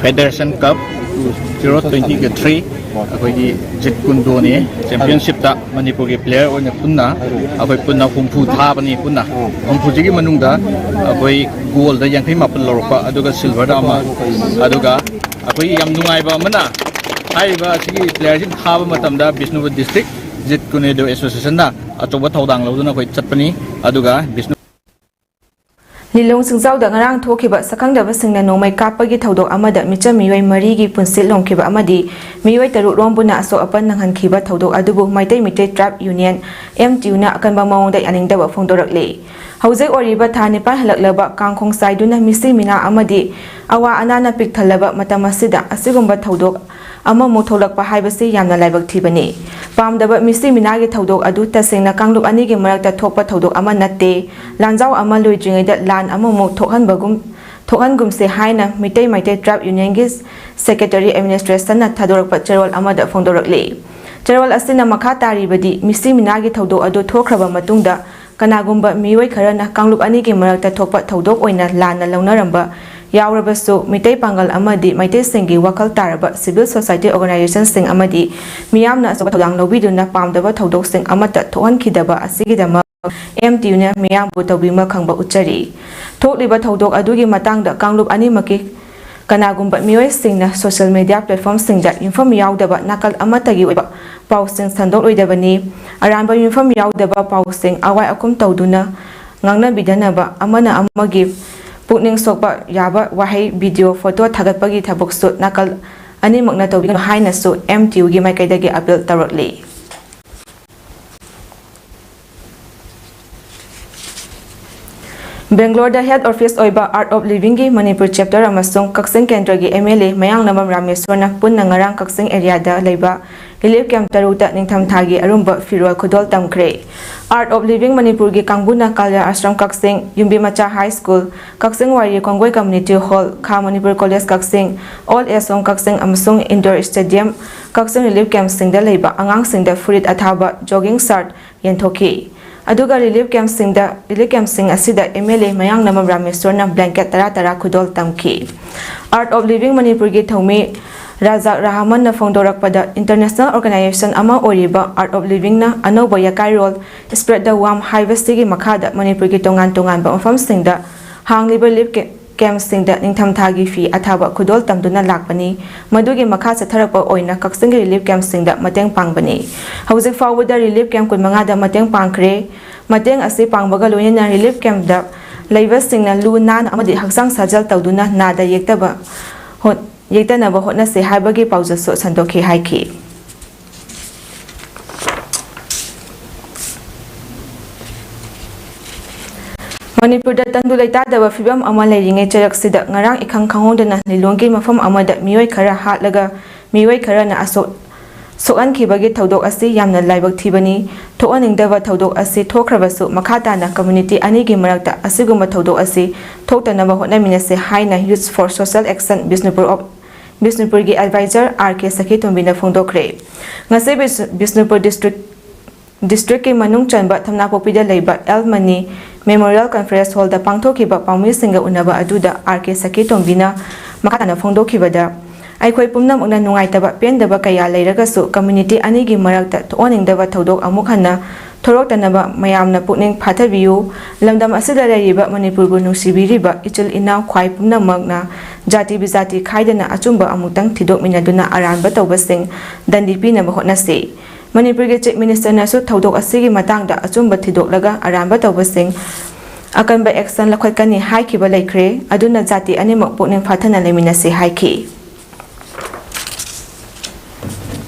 ꯐꯦꯗꯔꯦꯁꯟ ꯀꯞ ꯇꯨ ꯖꯤꯔꯣ ꯇ꯭ꯋꯦꯟꯇꯤꯒ ꯊ꯭ꯔꯤ ꯑꯩꯈꯣꯏꯒꯤ ꯖꯤꯠ ꯀꯨꯟꯗꯣꯅꯤ ꯆꯦꯝꯄꯤꯌꯟꯁꯤꯞꯇ ꯃꯅꯤꯄꯨꯔꯒꯤ ꯄ꯭ꯂꯦꯌꯔ ꯑꯣꯏꯅ ꯄꯨꯟꯅ ꯑꯩꯈꯣꯏ ꯄꯨꯟꯅ ꯍꯨꯝꯐꯨ ꯊꯥꯕꯅꯤ꯫ ꯄꯨꯟꯅ ꯍꯨꯝꯐꯨꯁꯤꯒꯤ ꯃꯅꯨꯡꯗ ꯑꯩꯈꯣꯏ ꯒꯣꯜꯗ ꯌꯥꯡꯈꯩ ꯃꯥꯄꯟ ꯂꯧꯔꯛꯄ, ꯑꯗꯨꯒ ꯁꯤꯜꯚꯔꯗ ꯑꯃ, ꯑꯗꯨꯒ ꯑꯩꯈꯣꯏꯒꯤ ꯌꯥꯝ ꯅꯨꯡꯉꯥꯏꯕ ꯑꯃꯅ ꯍꯥꯏꯔꯤꯕ ꯑꯁꯤꯒꯤ ꯄ꯭ꯂꯦꯌꯔꯁꯤꯡ ꯊꯥꯕ ꯃꯇꯝꯗ ꯕꯤꯁꯅꯨꯄꯨꯔ ꯗꯤꯁꯇ꯭ꯔꯤꯛ ꯖꯤꯠ ꯀꯨꯟꯗꯣ ꯑꯦꯁꯣꯁꯤꯌꯦꯁꯟꯅ ꯑꯆꯧꯕ ꯊꯧꯗꯥꯡ ꯂꯧꯗꯨꯅ ꯑꯩꯈꯣꯏ ꯆꯠꯄꯅꯤ꯫ ꯑꯗꯨꯒ ꯕꯤꯁꯅꯨ ꯂꯤꯂꯣꯡ ꯁꯤꯡꯖꯥꯎꯗ ꯉꯔꯥꯡ ꯊꯣꯛꯈꯤꯕ ꯁꯛꯈꯪꯗꯕꯁꯤꯡꯅ ꯅꯣꯡꯃꯩ ꯀꯥꯞꯄꯒꯤ ꯊꯧꯗꯣꯛ ꯑꯃꯗ ꯃꯤꯆꯝ ꯃꯤꯑꯣꯏ ꯃꯔꯤꯒꯤ ꯄꯨꯟꯁꯤ ꯂꯣꯝꯈꯤꯕ ꯑꯃꯗꯤ ꯃꯤꯑꯣꯏ ꯇꯔꯨꯛ ꯔꯣꯝꯕꯨꯅ ꯑꯁꯣꯛ ꯑꯄꯟ ꯅꯪꯍꯟꯈꯤꯕ ꯊꯧꯗꯣꯛ ꯑꯗꯨꯕꯨ ꯃꯩꯇꯩ ꯃꯤꯇꯩ ꯇ꯭ꯔꯥꯏꯕ ꯌꯨꯅꯤꯌꯟ, ꯑꯦꯝ ꯇꯤ ꯌꯨꯅ ꯑꯀꯟꯕ ꯃꯑꯣꯡꯗ ꯌꯥꯅꯤꯡꯗꯕ ꯐꯣꯡꯗꯣꯔꯛꯂꯤ꯫ ꯍꯧꯖꯤꯛ ꯑꯣꯏꯔꯤꯕ ꯊꯥ ꯅꯤꯄꯥꯟ ꯍꯜꯂꯛꯂꯕ ꯀꯥꯡꯈꯣꯡ ꯆꯥꯏꯗꯨꯅ ꯃꯤꯁꯤ ꯃꯤꯅꯥ ꯑꯃꯗꯤ ꯑꯋꯥ ꯑꯅꯥꯅ ꯄꯤꯛ ꯊꯜꯂꯕ ꯃꯇꯝ ꯑꯁꯤꯗ ꯑꯁꯤꯒꯨꯝꯕ ꯊꯧꯗꯣꯛ ꯑꯃꯃꯨꯛ ꯊꯣꯛꯂꯛꯄ ꯍꯥꯏꯕꯁꯤ ꯌꯥꯝꯅ ꯂꯥꯏꯕꯛ ꯊꯤꯕꯅꯤ꯫ ꯄꯥꯝꯗꯕ ꯃꯤꯁꯤ ꯃꯤꯅꯥꯒꯤ ꯊꯧꯗꯣꯛ ꯑꯗꯨ ꯇꯁꯦꯡꯅ ꯀꯥꯡꯂꯨꯞ ꯑꯅꯤꯒꯤ ꯃꯔꯛꯇ ꯊꯣꯛꯄ ꯊꯧꯗꯣꯛ ꯑꯃ ꯅꯠꯇꯦ꯫ ꯂꯥꯟꯖꯥꯎ ꯑꯃ ꯂꯣꯏꯗ꯭ꯔꯤꯉꯩꯗ ꯂꯥꯟ ꯑꯃꯃꯨꯛ ꯊꯣꯛꯍꯟꯕꯒꯨꯝ, ꯊꯣꯛꯍꯟꯒꯨꯝꯁꯦ ꯍꯥꯏꯅ ꯃꯤꯇꯩ ꯃꯩꯇꯩ ꯇ꯭ꯔꯥꯏꯕ ꯌꯨꯅꯤꯌꯟꯒꯤ ꯁꯦꯀ꯭ꯔꯦꯇꯔꯤ ꯑꯦꯗꯃꯤꯅꯤꯁꯇ꯭ꯔꯦꯁꯟꯅ ꯊꯥꯗꯣꯔꯛꯄ ꯆꯦꯔꯣꯜ ꯑꯃꯗ ꯐꯣꯡꯗꯣꯔꯛꯂꯤ꯫ ꯆꯦꯔꯣꯜ ꯑꯁꯤꯅ ꯃꯈꯥ ꯇꯥꯔꯤꯕꯗꯤ, ꯃꯤꯁꯤ ꯃꯤꯅꯥꯒꯤ ꯊꯧꯗꯣꯛ ꯑꯗꯨ ꯊꯣꯛꯈ꯭ꯔꯕ ꯃꯇꯨꯡꯗ ꯀꯅꯥꯒꯨꯝꯕ ꯃꯤꯑꯣꯏ ꯈꯔꯅ ꯀꯥꯡꯂꯨꯞ ꯑꯅꯤꯒꯤ ꯃꯔꯛꯇ ꯊꯣꯛꯄ ꯊꯧꯗꯣꯛ ꯑꯣꯏꯅ ꯂꯥꯟꯅ ꯂꯧꯅꯔꯝꯕ ꯌꯥꯎꯔꯕꯁꯨ, ꯃꯤꯇꯩ ꯄꯥꯡꯒꯜ ꯑꯃꯗꯤ ꯃꯩꯇꯩꯁꯤꯡꯒꯤ ꯋꯥꯈꯜ ꯇꯥꯔꯕ ꯁꯤꯚꯤꯜ ꯁꯣꯁꯥꯏꯇꯤ ꯑꯣꯔꯒꯅꯥꯏꯖꯦꯁꯟꯁꯤꯡ ꯑꯃꯗꯤ ꯃꯤꯌꯥꯝꯅ ꯑꯆꯧꯕ ꯊꯧꯗꯥꯡ ꯂꯧꯕꯤꯗꯨꯅ ꯄꯥꯝꯗꯕ ꯊꯧꯗꯣꯛꯁꯤꯡ ꯑꯃꯠꯇ ꯊꯣꯛꯍꯟꯈꯤꯗꯕ ꯑꯁꯤꯒꯤꯗꯃꯛ ꯑꯦꯝ ꯇꯤ ꯌꯨꯅ ꯃꯤꯌꯥꯝꯕꯨ ꯇꯧꯕꯤꯃꯜ ꯈꯪꯕ ꯎꯠꯆꯔꯤ꯫ ꯊꯣꯛꯂꯤꯕ ꯊꯧꯗꯣꯛ ꯑꯗꯨꯒꯤ ꯃꯇꯥꯡꯗ ꯀꯥꯡꯂꯨꯞ ꯑꯅꯤꯃꯛꯀꯤ ꯀꯅꯥꯒꯨꯝꯕ ꯃꯤꯑꯣꯏꯁꯤꯡꯅ ꯁꯣꯁꯤꯌꯦꯜ ꯃꯤꯗꯤꯌꯥ ꯄ꯭ꯂꯦꯠꯐꯣꯔꯝꯁꯤꯡꯗ ꯌꯨꯝꯐꯝ ꯌꯥꯎꯗꯕ ꯅꯥꯀꯜ ꯑꯃꯠꯇꯒꯤ ꯑꯣꯏꯕ ꯄꯥꯎꯁꯤꯡ ꯁꯟꯗꯣꯛꯂꯣꯏꯗꯕꯅꯤ꯫ ꯑꯔꯥꯟꯕ ꯌꯨꯝꯐꯝ ꯌꯥꯎꯗꯕ ꯄꯥꯎꯁꯤꯡ ꯑꯋꯥꯏ ꯑꯈꯨꯝ ꯇꯧꯗꯨꯅ ꯉꯥꯡꯅꯕꯤꯗꯅꯕ, ꯑꯃꯅ ꯑꯃꯒꯤ ꯄꯨꯛꯅꯤꯡ ꯁꯣꯛꯄ ꯌꯥꯕ ꯋꯥꯍꯩ, ꯚꯤꯗꯤꯑꯣ, ꯐꯣꯇꯣ ꯊꯥꯒꯠꯄꯒꯤ ꯊꯕꯛꯁꯨ ꯅꯥꯀꯜ ꯑꯅꯤꯃꯛꯅ ꯇꯧꯕꯤꯒꯅꯨ ꯍꯥꯏꯅꯁꯨ ꯑꯦꯝ ꯇꯤ ꯌꯨꯒꯤ ꯃꯥꯏꯀꯩꯗꯒꯤ ꯑꯄꯤꯜ ꯇꯧꯔꯛꯂꯤ꯫ ꯕꯦꯡꯒ꯭ꯂꯣꯔꯗ ꯍꯦꯗ ꯑꯣꯐꯤꯁ ꯑꯣꯏꯕ ꯑꯥꯔꯠ ꯑꯣꯐ ꯂꯤꯚꯤꯡꯒꯤ ꯃꯅꯤꯄꯨꯔ ꯆꯦꯞꯇꯔ ꯑꯃꯁꯨꯡ ꯀꯛꯆꯤꯡ ꯀꯦꯟꯗ꯭ꯔꯒꯤ ꯑꯦꯝ ꯑꯦꯜ ꯑꯦ ꯃꯌꯥꯡꯂꯝꯕꯝ ꯔꯥꯃꯦꯁ꯭ꯋꯔꯅ ꯄꯨꯟꯅ ꯉꯔꯥꯡ ꯀꯛꯆꯤꯡ ꯑꯦꯔꯤꯌꯥꯗ ꯂꯩꯕ ꯔꯤꯂꯤꯐ ꯀꯦꯝꯞ ꯇꯔꯨꯛꯇ ꯅꯤꯡꯊꯝꯊꯥꯒꯤ ꯑꯔꯨꯝꯕ ꯐꯤꯔꯣꯜ ꯈꯨꯗꯣꯜ ꯇꯝꯈ꯭ꯔꯦ꯫ ꯑꯥꯔꯠ ꯑꯣꯐ ꯂꯤꯚꯤꯡ ꯃꯅꯤꯄꯨꯔꯒꯤ ꯀꯥꯡꯕꯨꯅ ꯀꯥꯂꯤꯌꯥ ꯑꯥꯁ꯭ꯔꯝ ꯀꯛꯆꯤꯡ, ꯌꯨꯝꯕꯤ ꯃꯆꯥ ꯍꯥꯏ ꯁ꯭ꯀꯨꯜ, ꯀꯛꯆꯤꯡ ꯋꯥꯏꯔꯤ ꯀꯣꯡꯒꯣꯏ ꯀꯝꯃ꯭ꯌꯨꯅꯤꯇꯤ ꯍꯣꯜ, ꯈꯥ ꯃꯅꯤꯄꯨꯔ ꯀꯣꯂꯦꯖ ꯀꯛꯆꯤꯡ, ꯑꯣꯜ ꯑꯦꯖ ꯍꯣꯝ ꯀꯛꯆꯤꯡ ꯑꯃꯁꯨꯡ ꯏꯟꯗꯣꯔ ꯁ꯭ꯇꯦꯗꯤꯌꯝ ꯀꯛꯆꯤꯡ ꯔꯤꯂꯤꯐ ꯀꯦꯝꯞꯁꯤꯡꯗ ꯂꯩꯕ ꯑꯉꯥꯡꯁꯤꯡꯗ ꯐꯨꯔꯤꯠ ꯑꯊꯥꯕ, ꯖꯣꯒꯤꯡ ꯁꯥꯔꯠ ꯌꯦꯟꯊꯣꯛꯈꯤ꯫ ꯑꯗꯨꯒ relief camp ꯁꯤꯡꯗ, relief camp ꯁꯤꯡ ꯑꯁꯤꯗ M L A Mayanglambam ꯔꯥꯃꯦꯁ꯭ꯋꯔꯅ blanket ꯇꯔꯥ ꯇꯔꯥ ꯈꯨꯗꯣꯜ ꯇꯝꯈꯤ꯫ Art of Living ꯃꯅꯤꯄꯨꯔꯒꯤ ꯊꯧꯃꯤ ꯔꯥꯖꯥꯛ ꯔꯍꯃꯟꯅ ꯐꯣꯡꯗꯣꯔꯛꯄꯗ, international organization ꯑꯃ ꯑꯣꯏꯔꯤꯕ Art of Livingꯅ ꯑꯅꯧꯕ ꯌꯀꯥꯏꯔꯣꯜ Spread the Warmth ꯍꯥꯏꯕꯁꯤꯒꯤ ꯃꯈꯥꯗ ꯃꯅꯤꯄꯨꯔꯒꯤ ꯇꯣꯉꯥꯟ ꯇꯣꯉꯥꯟꯕ ꯃꯐꯝꯁꯤꯡꯗ ꯍꯥꯡꯂꯤꯕ relief camp ꯁꯤꯡꯗ ꯅꯤꯡꯊꯝꯊꯥꯒꯤ ꯐꯤ ꯑꯊꯥꯕ ꯈꯨꯗꯣꯜ ꯇꯝꯗꯨꯅ ꯂꯥꯛꯄꯅꯤ꯫ ꯃꯗꯨꯒꯤ ꯃꯈꯥ ꯆꯠꯊꯔꯛꯄ ꯑꯣꯏꯅ ꯀꯛꯆꯤꯡꯒꯤ relief camp ꯁꯤꯡꯗ ꯃꯇꯦꯡ ꯄꯥꯡꯕꯅꯤ꯫ ꯍꯧꯖꯤꯛ ꯐꯥꯎꯕꯗ relief camp ꯀꯨꯟꯃꯉꯥꯗ ꯃꯇꯦꯡ ꯄꯥꯡꯈ꯭ꯔꯦ꯫ ꯃꯇꯦꯡ ꯑꯁꯤ ꯄꯥꯡꯕꯒ ꯂꯣꯏꯅꯅ relief campꯇ ꯂꯩꯕꯁꯤꯡꯅ ꯂꯨ ꯅꯥꯟꯅ ꯑꯃꯗꯤ ꯍꯛꯆꯥꯡ ꯁꯥꯖꯦꯜ ꯇꯧꯗꯨꯅ ꯅꯥꯗ ꯌꯦꯛꯇꯕ ꯍꯣꯠ-, ꯌꯦꯛꯇꯅꯕ ꯍꯣꯠꯅꯁꯤ ꯍꯥꯏꯕꯒꯤ ꯄꯥꯎꯖꯦꯜꯁꯨ ꯁꯟꯗꯣꯛꯈꯤ ꯍꯥꯏꯈꯤ꯫ ꯃꯅꯤꯄꯨꯔꯗ ꯇꯪꯗꯨ ꯂꯩꯇꯥꯗꯕ ꯐꯤꯕꯝ ꯑꯃ ꯂꯩꯔꯤꯉꯩ ꯆꯩꯔꯛꯁꯤꯗ ꯉꯔꯥꯡ ꯏꯈꯪ ꯈꯪꯍꯧꯗꯅ ꯂꯤꯂꯣꯡꯒꯤ ꯃꯐꯝ ꯑꯃꯗ ꯃꯤꯑꯣꯏ ꯈꯔ ꯍꯥꯠꯂꯒ ꯃꯤꯑꯣꯏ ꯈꯔꯅ ꯑꯁꯣꯛ-, ꯁꯣꯛꯍꯟꯈꯤꯕꯒꯤ ꯊꯧꯗꯣꯛ ꯑꯁꯤ ꯌꯥꯝꯅ ꯂꯥꯏꯕꯛ ꯊꯤꯕꯅꯤ꯫ ꯊꯣꯛꯍꯟꯅꯤꯡꯗꯕ ꯊꯧꯗꯣꯛ ꯑꯁꯤ ꯊꯣꯛꯈ꯭ꯔꯕꯁꯨ ꯃꯈꯥ ꯇꯥꯅ community ꯑꯅꯤꯒꯤ ꯃꯔꯛꯇ ꯑꯁꯤꯒꯨꯝꯕ ꯊꯧꯗꯣꯛ ꯑꯁꯤ ꯊꯣꯛꯇꯅꯕ ꯍꯣꯠꯅꯃꯤꯟꯅꯁꯤ ꯍꯥꯏꯅ Youth for Social Action Bishnupur of-, ꯕꯤꯁꯅꯨꯄꯨꯔꯒꯤ advisor R K ꯁꯈꯤꯇꯣꯝꯕꯤꯅ ꯐꯣꯡꯗꯣꯛꯈ꯭ꯔꯦ꯫ ꯉꯁꯤ ꯕꯤꯁ-, ꯕꯤꯁꯅꯨꯄꯨꯔ district districtꯀꯤ ꯃꯅꯨꯡ ꯆꯟꯕ ꯊꯝꯅꯥꯄꯣꯛꯄꯤꯗ ꯂꯩꯕ ꯑꯦꯜ ꯃꯅꯤ Memorial Conference Hallꯗ ꯄꯥꯡꯊꯣꯛꯈꯤꯕ ꯄꯥꯎꯃꯤꯁꯤꯡꯒ ꯎꯅꯕ ꯑꯗꯨꯗ R K ꯁꯈꯤꯇꯣꯝꯕꯤꯅ ꯃꯈꯥ ꯇꯥꯅ ꯐꯣꯡꯗꯣꯛꯈꯤꯕꯗ, ꯑꯩꯈꯣꯏ ꯄꯨꯝꯅꯃꯛꯅ ꯅꯨꯡꯉꯥꯏꯇꯕ ꯄꯦꯟꯗꯕ ꯀꯌꯥ ꯂꯩꯔꯒꯁꯨ community ꯑꯅꯤꯒꯤ ꯃꯔꯛꯇ ꯊꯣꯛꯍꯟꯅꯤꯡꯗꯕ ꯊꯧꯗꯣꯛ ꯑꯃꯨꯛ ꯍꯟꯅ ꯊꯣꯛꯂꯛꯇꯅꯕ ꯃꯌꯥꯝꯅ ꯄꯨꯛꯅꯤꯡ ꯐꯥꯊꯕꯤꯌꯨ꯫ ꯂꯝꯗꯝ ꯑꯁꯤꯗ ꯂꯩꯔꯤꯕ ꯃꯅꯤꯄꯨꯔꯕꯨ ꯅꯨꯡꯁꯤꯕꯤꯔꯤꯕ ꯏꯆꯤꯜ ꯏꯅꯥꯎ ꯈ꯭ꯋꯥꯏ ꯄꯨꯝꯅꯃꯛꯅ ꯖꯥꯇꯤ ꯕꯤꯖꯥꯇꯤ ꯈꯥꯏꯗꯅ ꯑꯆꯨꯝꯕ ꯑꯃꯨꯛꯇꯪ ꯊꯤꯗꯣꯛꯃꯤꯟꯅꯗꯨꯅ ꯑꯔꯥꯟꯕ ꯇꯧꯕꯁꯤꯡ ꯗꯟꯗꯤ ꯄꯤꯅꯕ ꯍꯣꯠꯅꯁꯤ꯫ ꯃꯅꯤꯄꯨꯔꯒꯤ Chief Ministerꯅꯁꯨ ꯊꯧꯗꯣꯛ ꯑꯁꯤꯒꯤ ꯃꯇꯥꯡꯗ ꯑꯆꯨꯝꯕ ꯊꯤꯗꯣꯛꯂꯒ ꯑꯔꯥꯟꯕ ꯇꯧꯕꯁꯤꯡ ꯑꯀꯟꯕ action ꯂꯧꯈꯠꯀꯅꯤ ꯍꯥꯏꯈꯤꯕ ꯂꯩꯈ꯭ꯔꯦ꯫ ꯑꯗꯨꯅ ꯖꯥꯇꯤ ꯑꯅꯤꯃꯛ ꯄꯨꯛꯅꯤꯡ ꯐꯥꯊꯅ ꯂꯩꯃꯤꯟꯅꯁꯤ ꯍꯥꯏꯈꯤ꯫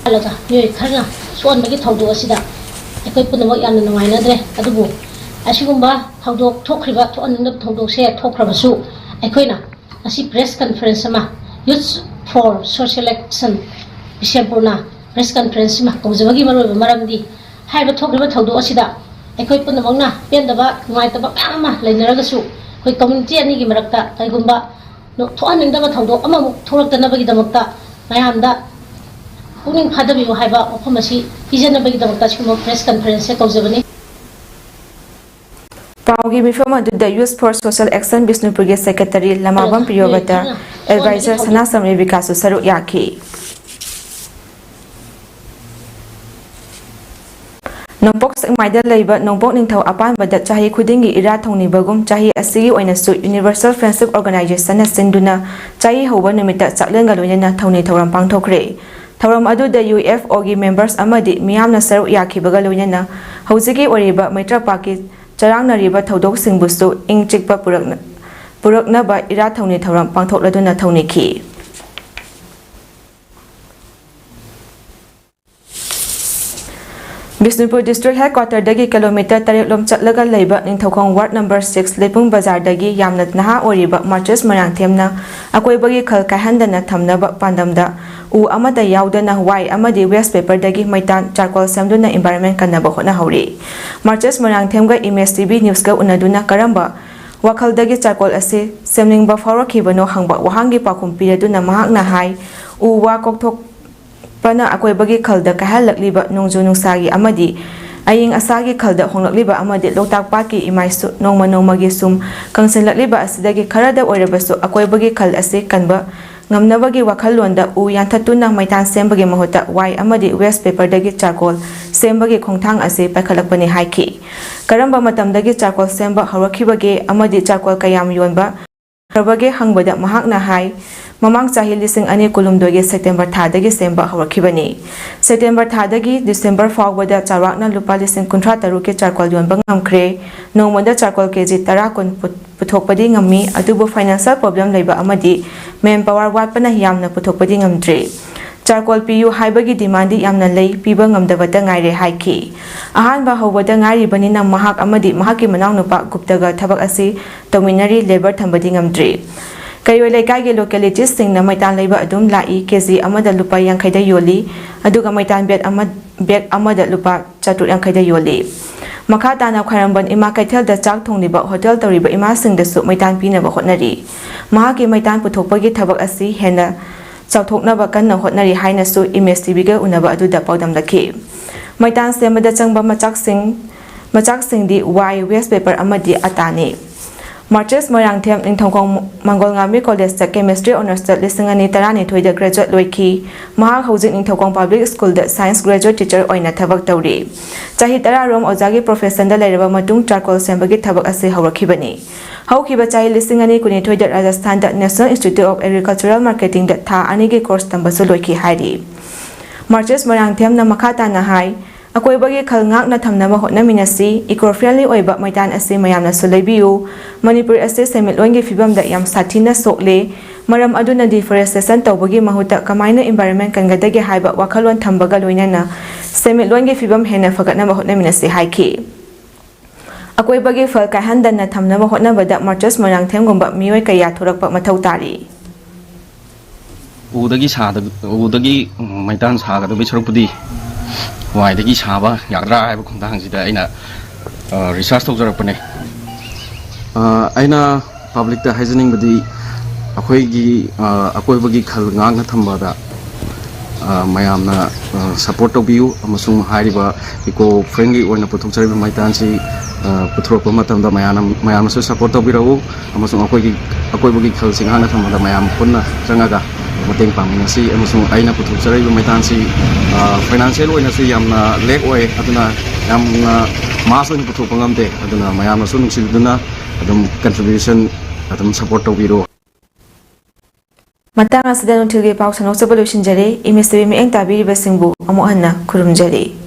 ꯈꯜꯂꯒ ꯃꯤꯑꯣꯏ ꯈꯔꯅ ꯁꯣꯛꯍꯟꯕꯒꯤ ꯊꯧꯗꯣꯛ ꯑꯁꯤꯗ ꯑꯩꯈꯣꯏ ꯄꯨꯝꯅꯃꯛ ꯌꯥꯝꯅ ꯅꯨꯡꯉꯥꯏꯅꯗ꯭ꯔꯦ꯫ ꯑꯗꯨꯕꯨ ꯑꯁꯤꯒꯨꯝꯕ ꯊꯧꯗꯣꯛ ꯊꯣꯛꯈ꯭ꯔꯤꯕ, ꯊꯣꯛꯍꯟꯅꯤꯡꯗꯕ ꯊꯧꯗꯣꯛꯁꯦ ꯊꯣꯛꯈ꯭ꯔꯕꯁꯨ, ꯑꯩꯈꯣꯏꯅ ꯉꯁꯤ press conference ꯑꯃ Youth for Social Action ꯕꯤꯁꯦꯝꯄꯨꯔꯅ press conference ꯑꯃ ꯀꯧꯖꯕꯒꯤ ꯃꯔꯨꯑꯣꯏꯕ ꯃꯔꯝꯗꯤ, ꯍꯥꯏꯔꯤꯕ ꯊꯣꯛꯈ꯭ꯔꯤꯕ ꯊꯧꯗꯣꯛ ꯑꯁꯤꯗ ꯑꯩꯈꯣꯏ ꯄꯨꯝꯅꯃꯛꯅ ꯄꯦꯟꯗꯕ, ꯅꯨꯡꯉꯥꯏꯇꯕ ꯃꯌꯥꯝ ꯑꯃ ꯂꯩꯅꯔꯒꯁꯨ, ꯑꯩꯈꯣꯏ community ꯑꯅꯤꯒꯤ ꯃꯔꯛꯇ ꯀꯔꯤꯒꯨꯝꯕ ꯊꯣꯛꯍꯟꯅꯤꯡꯗꯕ ꯊꯧꯗꯣꯛ ꯑꯃꯃꯨꯛ ꯊꯣꯛꯂꯛꯇꯅꯕꯒꯤꯗꯃꯛꯇ ꯃꯌꯥꯝꯗ ꯄꯨꯛꯅꯤꯡ ꯐꯥꯗꯕꯤꯌꯨ ꯍꯥꯏꯕ ꯋꯥꯐꯝ ꯑꯁꯤ ꯄꯤꯖꯅꯕꯒꯤꯗꯃꯛꯇ ꯁꯤꯒꯨꯝꯕ press conferenceꯁꯦ ꯀꯧꯖꯕꯅꯤ꯫ ꯄꯥꯎꯒꯤ ꯃꯤꯐꯝ ꯑꯗꯨꯗ Youth for Social Action ꯕꯤꯁꯅꯨꯄꯨꯔꯒꯤ ꯁꯦꯀ꯭ꯔꯦꯇꯔꯤ ꯂꯃꯥꯕꯝ ꯄ꯭ꯔꯤꯌꯣꯕꯇ, ꯑꯦꯗꯚꯥꯏꯖꯔ ꯁꯅꯥ ꯁꯝꯔꯩ ꯕꯤꯀꯥꯁꯁꯨ ꯁꯔꯨꯛ ꯌꯥꯈꯤ꯫ ꯅꯣꯡꯄꯣꯛ ꯁꯦꯛꯃꯥꯏꯗ ꯂꯩꯕ ꯅꯣꯡꯄꯣꯛ ꯅꯤꯡꯊꯧ ꯑꯄꯥꯟꯕꯗ ꯆꯍꯤ ꯈꯨꯗꯤꯡꯒꯤ ꯏꯔꯥꯠ ꯊꯧꯅꯤꯕꯒꯨꯝ ꯆꯍꯤ ꯑꯁꯤꯒꯤ ꯑꯣꯏꯅꯁꯨ Universal Friendship Organizationꯅ ꯁꯤꯟꯗꯨꯅ ꯆꯍꯤ ꯍꯧꯕ ꯅꯨꯃꯤꯠꯇ ꯆꯥꯛꯂꯦꯟꯒ ꯂꯣꯏꯅꯅ ꯊꯧꯅꯤ ꯊꯧꯔꯝ ꯄꯥꯡꯊꯣꯛꯈ꯭ꯔꯦ꯫ ꯊꯧꯔꯝ ꯑꯗꯨꯗ UFOꯒꯤ members ꯑꯃꯗꯤ ꯃꯤꯌꯥꯝꯅ ꯁꯔꯨꯛ ꯌꯥꯈꯤꯕꯒ ꯂꯣꯏꯅꯅ ꯍꯧꯖꯤꯛꯀꯤ ꯑꯣꯏꯔꯤꯕ ꯃꯩꯇ꯭ꯔꯄꯥꯛꯀꯤ ꯆꯔꯥꯡꯅꯔꯤꯕ ꯊꯧꯗꯣꯛꯁꯤꯡꯕꯨꯁꯨ ꯏꯪ ꯆꯤꯛꯄ ꯄꯨꯔꯛꯅ-, ꯄꯨꯔꯛꯅꯕ ꯏꯔꯥꯠ ꯊꯧꯅꯤ ꯊꯧꯔꯝ ꯄꯥꯡꯊꯣꯛꯂꯗꯨꯅ ꯊꯧꯅꯤꯈꯤ꯫ ꯕꯤꯁꯅꯨꯄꯨꯔ district headquarterꯗꯒꯤ kilometre ꯇꯔꯦꯠ ꯂꯣꯝ ꯆꯠꯂꯒ ꯂꯩꯕ ꯅꯤꯡꯊꯧꯈꯣꯡ ward number six ꯂꯩꯄꯨꯡ ꯕꯖꯥꯔꯗꯒꯤ ꯌꯥꯝꯅ ꯅꯍꯥ ꯑꯣꯏꯔꯤꯕ ꯃꯥꯔꯆꯦꯁ ꯃꯣꯏꯔꯥꯡꯊꯦꯝꯅ ꯑꯀꯣꯏꯕꯒꯤ ꯈꯜ ꯀꯥꯏꯍꯟꯗꯅ ꯊꯝꯅꯕ ꯄꯥꯟꯗꯝꯗ ꯎ ꯑꯃꯠꯇ ꯌꯥꯎꯗꯅ ꯋꯥꯏ ꯑꯃꯗꯤ waste paperꯗꯒꯤ ꯃꯩꯇꯥꯟ ꯆꯥꯔꯀꯣꯜ ꯁꯦꯝꯗꯨꯅ environment ꯀꯟꯅꯕ ꯍꯣꯠꯅꯍꯧꯔꯤ꯫ ꯃꯥꯔꯆꯦꯁ ꯃꯣꯏꯔꯥꯡꯊꯦꯝꯒ ꯏꯃꯦꯖ ꯇꯤꯚꯤ ꯅ꯭ꯌꯨꯁꯀ ꯎꯅꯗꯨꯅ ꯀꯔꯝꯕ ꯋꯥꯈꯜꯗꯒꯤ ꯆꯥꯔꯀꯣꯜ ꯑꯁꯤ ꯁꯦꯝꯅꯤꯡꯕ ꯐꯥꯎꯔꯛꯈꯤꯕꯅꯣ ꯍꯪꯕ ꯋꯥꯍꯪꯒꯤ ꯄꯥꯎꯈꯨꯝ ꯄꯤꯔꯗꯨꯅ ꯃꯍꯥꯛꯅ ꯍꯥꯏ, ꯎ ꯋꯥ ꯀꯣꯛꯊꯣꯛ ꯄꯅ ꯑꯀꯣꯏꯕꯒꯤ ꯈꯜꯗ ꯀꯥꯏꯍꯜꯂꯛꯂꯤꯕ ꯅꯣꯡꯖꯨ ꯅꯨꯡꯁꯥꯒꯤ ꯑꯃꯗꯤ ꯑꯏꯪ ꯑꯁꯥꯒꯤ ꯈꯜꯗ ꯍꯣꯡꯂꯛꯂꯤꯕ ꯑꯃꯗꯤ ꯂꯣꯛꯇꯥꯛ ꯄꯥꯠꯀꯤ ꯏꯃꯥꯏꯁꯨ ꯅꯣꯡꯃ ꯅꯣꯡꯃꯒꯤ ꯁꯨꯝ ꯀꯪꯁꯤꯜꯂꯛꯂꯤꯕ ꯑꯁꯤꯗꯒꯤ ꯈꯔꯗ ꯑꯣꯏꯔꯕꯁꯨ ꯑꯀꯣꯏꯕꯒꯤ ꯈꯜ ꯑꯁꯤ ꯀꯟꯕ ꯉꯝꯅꯕꯒꯤ ꯋꯥꯈꯜꯂꯣꯟꯗ ꯎ ꯌꯥꯟꯊꯠꯇꯨꯅ ꯃꯩꯇꯥꯟ ꯁꯦꯝꯕꯒꯤ ꯃꯍꯨꯠꯇ ꯋꯥꯏ ꯑꯃꯗꯤ waste paperꯗꯒꯤ ꯆꯥꯔꯀꯣꯜ ꯁꯦꯝꯕꯒꯤ ꯈꯣꯡꯊꯥꯡ ꯑꯁꯤ ꯄꯥꯏꯈꯠꯂꯛꯄꯅꯤ ꯍꯥꯏꯈꯤ꯫ ꯀꯔꯝꯕ ꯃꯇꯝꯗꯒꯤ ꯆꯥꯔꯀꯣꯜ ꯁꯦꯝꯕ ꯍꯧꯔꯛꯈꯤꯕꯒꯦ ꯑꯃꯗꯤ ꯆꯥꯔꯀꯣꯜ ꯀꯌꯥꯝ ꯌꯣꯟꯕ ꯈ꯭ꯔꯕꯒꯦ ꯍꯪꯕꯗ ꯃꯍꯥꯛꯅ ꯍꯥꯏ, ꯃꯃꯥꯡ ꯆꯍꯤ ꯂꯤꯁꯤꯡ ꯑꯅꯤ ꯀꯨꯟꯍꯨꯝꯗꯣꯏꯒꯤ ꯁꯦꯞꯇꯦꯝꯕꯔ ꯊꯥꯗꯒꯤ ꯁꯦꯝꯕ ꯍꯧꯔꯛꯈꯤꯕꯅꯤ꯫ ꯁꯦꯞꯇꯦꯝꯕꯔ ꯊꯥꯗꯒꯤ ꯗꯤꯁꯦꯝꯕꯔ ꯐꯥꯎꯕꯗ ꯆꯥꯎꯔꯥꯛꯅ ꯂꯨꯄꯥ ꯂꯤꯁꯤꯡ ꯀꯨꯟꯊ꯭ꯔꯥ ꯇꯔꯨꯛꯀꯤ ꯆꯥꯔꯀꯣꯜ ꯌꯣꯟꯕ ꯉꯝꯈ꯭ꯔꯦ꯫ ꯅꯣꯡꯃꯗ ꯆꯥꯔꯀꯣꯜ ꯀꯦꯖꯤ ꯇꯔꯥ ꯀꯨꯟ ꯄꯨ-, ꯄꯨꯊꯣꯛꯄꯗꯤ ꯉꯝꯃꯤ, ꯑꯗꯨꯕꯨ financial problem ꯂꯩꯕ ꯑꯃꯗꯤ manpower ꯋꯥꯠꯄꯅ ꯌꯥꯝꯅ ꯄꯨꯊꯣꯛꯄꯗꯤ ꯉꯝꯗ꯭ꯔꯤ꯫ ꯆꯥꯔꯀꯣꯜ ꯄꯤꯌꯨ ꯍꯥꯏꯕꯒꯤ demandꯗꯤ ꯌꯥꯝꯅ ꯂꯩ, ꯄꯤꯕ ꯉꯝꯗꯕꯇ ꯉꯥꯏꯔꯦ ꯍꯥꯏꯈꯤ꯫ ꯑꯍꯥꯟꯕ ꯍꯧꯕꯗ ꯉꯥꯏꯔꯤꯕꯅꯤꯅ ꯃꯍꯥꯛ ꯑꯃꯗꯤ ꯃꯍꯥꯛꯀꯤ ꯃꯅꯥꯎꯅꯨꯄꯥ ꯒꯨꯞꯇꯒ ꯊꯕꯛ ꯑꯁꯤ ꯇꯧꯃꯤꯟꯅꯔꯤ, labour ꯊꯝꯕꯗꯤ ꯉꯝꯗ꯭ꯔꯤ꯫ ꯀꯩꯔꯣꯏ ꯂꯩꯀꯥꯏꯒꯤ localityꯁꯤꯡꯅ ꯃꯩꯇꯥꯟ ꯂꯩꯕ ꯑꯗꯨꯝ ꯂꯥꯛꯏ, ꯀꯦꯖꯤ ꯑꯃꯗ ꯂꯨꯄꯥ ꯌꯥꯡꯈꯩꯗ ꯌꯣꯜꯂꯤ, ꯑꯗꯨꯒ ꯃꯩꯇꯥꯟ bag ꯑꯃ, bag ꯑꯃꯗ ꯂꯨꯄꯥ ꯆꯥꯇ꯭ꯔꯨꯛ ꯌꯥꯡꯈꯩꯗ ꯌꯣꯜꯂꯤ꯫ ꯃꯈꯥ ꯇꯥꯅ ꯈ꯭ꯋꯥꯏꯔꯝꯕꯟ ꯏꯃꯥ ꯀꯩꯊꯦꯜꯗ ꯆꯥꯛ ꯊꯣꯡꯂꯤꯕ hotel ꯇꯧꯔꯤꯕ ꯏꯃꯥꯁꯤꯡꯗꯁꯨ ꯃꯩꯇꯥꯟ ꯄꯤꯅꯕ ꯍꯣꯠꯅꯔꯤ꯫ ꯃꯍꯥꯛꯀꯤ ꯃꯩꯇꯥꯟ ꯄꯨꯊꯣꯛꯄꯒꯤ ꯊꯕꯛ ꯑꯁꯤ ꯍꯦꯟꯅ ꯆꯥꯎꯊꯣꯛꯅꯕ ꯀꯟꯅ ꯍꯣꯠꯅꯔꯤ ꯍꯥꯏꯅꯁꯨ ꯏꯃꯦꯖ ꯇꯤꯚꯤꯒ ꯎꯅꯕ ꯑꯗꯨꯗ ꯄꯥꯎꯗꯝꯂꯛꯈꯤ꯫ ꯃꯩꯇꯥꯟ ꯁꯦꯝꯕꯗ ꯆꯪꯕ ꯃꯆꯥꯛꯁꯤꯡ ꯃꯆꯥꯛꯁꯤꯡꯗꯤ ꯋꯥꯏ, ꯋꯦꯁ ꯄꯦꯄꯔ ꯑꯃꯗꯤ ꯑꯇꯥꯅꯤ꯫ ꯃꯥꯔꯆꯦꯁ ꯃꯣꯏꯔꯥꯡꯊꯦꯝ ꯅꯤꯡꯊꯧꯈꯣꯡ ꯃꯪꯒꯣꯜꯉꯥꯝꯕꯤ ꯀꯣꯂꯦꯖꯇ ꯀꯦꯃꯤꯁꯇ꯭ꯔꯤ ꯑꯣꯅꯔꯁꯇ ꯂꯤꯁꯤꯡ ꯑꯅꯤ ꯇꯔꯥꯅꯤꯊꯣꯏꯗ ꯒ꯭ꯔꯦꯖꯨꯋꯦꯠ ꯂꯣꯏꯈꯤ꯫ ꯃꯍꯥꯛ ꯍꯧꯖꯤꯛ ꯅꯤꯡꯊꯧꯈꯣꯡ ꯄꯕ꯭ꯂꯤꯛ ꯁ꯭ꯀꯨꯜꯗ ꯁꯥꯏꯟꯁ ꯒ꯭ꯔꯦꯖꯨꯋꯦꯠ ꯇꯤꯆꯔ ꯑꯣꯏꯅ ꯊꯕꯛ ꯇꯧꯔꯤ꯫ ꯆꯍꯤ ꯇꯔꯥꯔꯣꯝ ꯑꯣꯖꯥꯒꯤ ꯄ꯭ꯔꯣꯐꯦꯁꯟꯗ ꯂꯩꯔꯕ ꯃꯇꯨꯡ ꯆꯥꯔꯀꯣꯜ ꯁꯦꯝꯕꯒꯤ ꯊꯕꯛ ꯑꯁꯤ ꯍꯧꯔꯛꯈꯤꯕꯅꯤ꯫ ꯍꯧꯈꯤꯕ ꯆꯍꯤ ꯂꯤꯁꯤꯡ ꯑꯅꯤ ꯀꯨꯟꯅꯤꯊꯣꯏꯗ ꯔꯥꯖꯁꯊꯥꯟꯗ National Institute of Agricultural Marketingꯗ ꯊꯥ ꯑꯅꯤꯒꯤ ꯀꯣꯔꯁ ꯇꯝꯕꯁꯨ ꯂꯣꯏꯈꯤ ꯍꯥꯏꯔꯤ꯫ ꯃꯥꯔꯆꯦꯁ ꯃꯣꯏꯔꯥꯡꯊꯦꯝꯅ ꯃꯈꯥ ꯇꯥꯅ ꯍꯥꯏ, ꯑꯀꯣꯏꯕꯒꯤ ꯈꯜ ꯉꯥꯛꯅ ꯊꯝꯅꯕ ꯍꯣꯠꯅꯃꯤꯟꯅꯁꯤ꯫ Eco friendly ꯑꯣꯏꯕ ꯃꯩꯇꯥꯟ ꯑꯁꯤ ꯃꯌꯥꯝꯅꯁꯨ ꯂꯩꯕꯤꯌꯨ꯫ ꯃꯅꯤꯄꯨꯔ ꯑꯁꯤ ꯁꯦꯟꯃꯤꯠꯂꯣꯟꯒꯤ ꯐꯤꯕꯝꯗ ꯌꯥꯝ ꯁꯥꯊꯤꯅ ꯁꯣꯛꯂꯦ꯫ ꯃꯔꯝ ꯑꯗꯨꯅ deforestation ꯇꯧꯕꯒꯤ ꯃꯍꯨꯠꯇ ꯀꯃꯥꯏꯅ environment ꯀꯟꯒꯗꯒꯦ ꯍꯥꯏꯕ ꯋꯥꯈꯜꯂꯣꯟ ꯊꯝꯕꯒ ꯂꯣꯏꯅꯅ ꯁꯦꯟꯃꯤꯠꯂꯣꯟꯒꯤ ꯐꯤꯕꯝ ꯍꯦꯟꯅ ꯐꯒꯠꯅꯕ ꯍꯣꯠꯅꯃꯤꯟꯅꯁꯤ ꯍꯥꯏꯈꯤ꯫ ꯑꯀꯣꯏꯕꯒꯤ ꯐꯜ ꯀꯥꯏꯍꯟꯗꯅ ꯊꯝꯅꯕ ꯍꯣꯠꯅꯕꯗ ꯃꯥꯔꯆꯦꯁ ꯃꯣꯏꯔꯥꯡꯊꯦꯝꯒꯨꯝꯕ ꯃꯤꯑꯣꯏ ꯀꯌꯥ ꯊꯣꯔꯛꯄ ꯃꯊꯧ ꯇꯥꯔꯤ꯫ ꯎꯗꯒꯤ ꯁꯥꯗ-, ꯎꯗꯒꯤ, ꯎꯝ, ꯃꯩꯇꯥꯟ ꯁꯥꯒꯗꯕꯒꯤ ꯁꯔꯨꯛꯄꯨꯗꯤ ꯋꯥꯏꯗꯒꯤ ꯁꯥꯕ ꯌꯥꯒꯗ꯭ꯔꯥ ꯍꯥꯏꯕ ꯈꯣꯡꯊꯥꯡꯁꯤꯗ ꯑꯩꯅ, ꯑ, research ꯇꯧꯖꯔꯛꯄꯅꯦ꯫ ꯑ, ꯑꯩꯅ publicꯇ ꯍꯥꯏꯖꯅꯤꯡꯕꯗꯤ ꯑꯩꯈꯣꯏꯒꯤ, ꯑ, ꯑꯀꯣꯏꯕꯒꯤ ꯈꯜ ꯉꯥꯛꯅ ꯊꯝꯕꯗ, ꯑ, ꯃꯌꯥꯝꯅ, ꯑ, support ꯇꯧꯕꯤꯌꯨ ꯑꯃꯁꯨꯡ ꯍꯥꯏꯔꯤꯕ eco friendly ꯑꯣꯏꯅ ꯄꯨꯊꯣꯛꯆꯔꯤꯕ ꯃꯩꯇꯥꯟꯁꯤ, ꯑ, ꯄꯨꯊꯣꯔꯛꯄ ꯃꯇꯝꯗ ꯃꯌꯥꯝꯅ, ꯃꯌꯥꯝꯅꯁꯨ support ꯇꯧꯕꯤꯔꯛꯎ꯫ ꯑꯃꯁꯨꯡ ꯑꯩꯈꯣꯏꯒꯤ ꯑꯀꯣꯏꯕꯒꯤ ꯈꯜꯁꯤ ꯉꯥꯛꯅ ꯊꯝꯕꯗ ꯃꯌꯥꯝ ꯄꯨꯟꯅ ꯆꯪꯉꯒ ꯃꯇꯦꯡ ꯄꯥꯡꯃꯤꯟꯅꯁꯤ꯫ ꯑꯃꯁꯨꯡ ꯑꯩꯅ ꯄꯨꯊꯣꯛꯆꯔꯤꯕ ꯃꯩꯇꯥꯟꯁꯤ, ꯑ, financial ꯑꯣꯏꯅꯁꯨ ꯌꯥꯝꯅ lack ꯑꯣꯏ, ꯑꯗꯨꯅ ꯌꯥꯝꯅ mass ꯑꯣꯏꯅ ꯄꯨꯊꯣꯛꯄ ꯉꯝꯗꯦ꯫ ꯑꯗꯨꯅ ꯃꯌꯥꯝꯅꯁꯨ ꯅꯨꯡꯁꯤꯕꯤꯗꯨꯅ ꯑꯗꯨꯝ contribution ꯑꯗꯨꯝ support ꯇꯧꯕꯤꯔꯣ꯫ ꯃꯇꯥꯡ ꯑꯁꯤꯗ ꯅꯨꯡꯊꯤꯜꯒꯤ ꯄꯥꯎ ꯁꯟꯗꯣꯛꯆꯕ ꯂꯣꯏꯁꯤꯟꯖꯔꯦ꯫ ꯏꯃꯤꯁꯇ꯭ꯔꯤ ꯃꯤꯠꯌꯦꯡ ꯇꯥꯕꯤꯔꯤꯕꯁꯤꯡꯕꯨ ꯑꯃꯨꯛ ꯍꯟꯅ ꯈꯨꯔꯨꯝꯖꯔꯤ꯫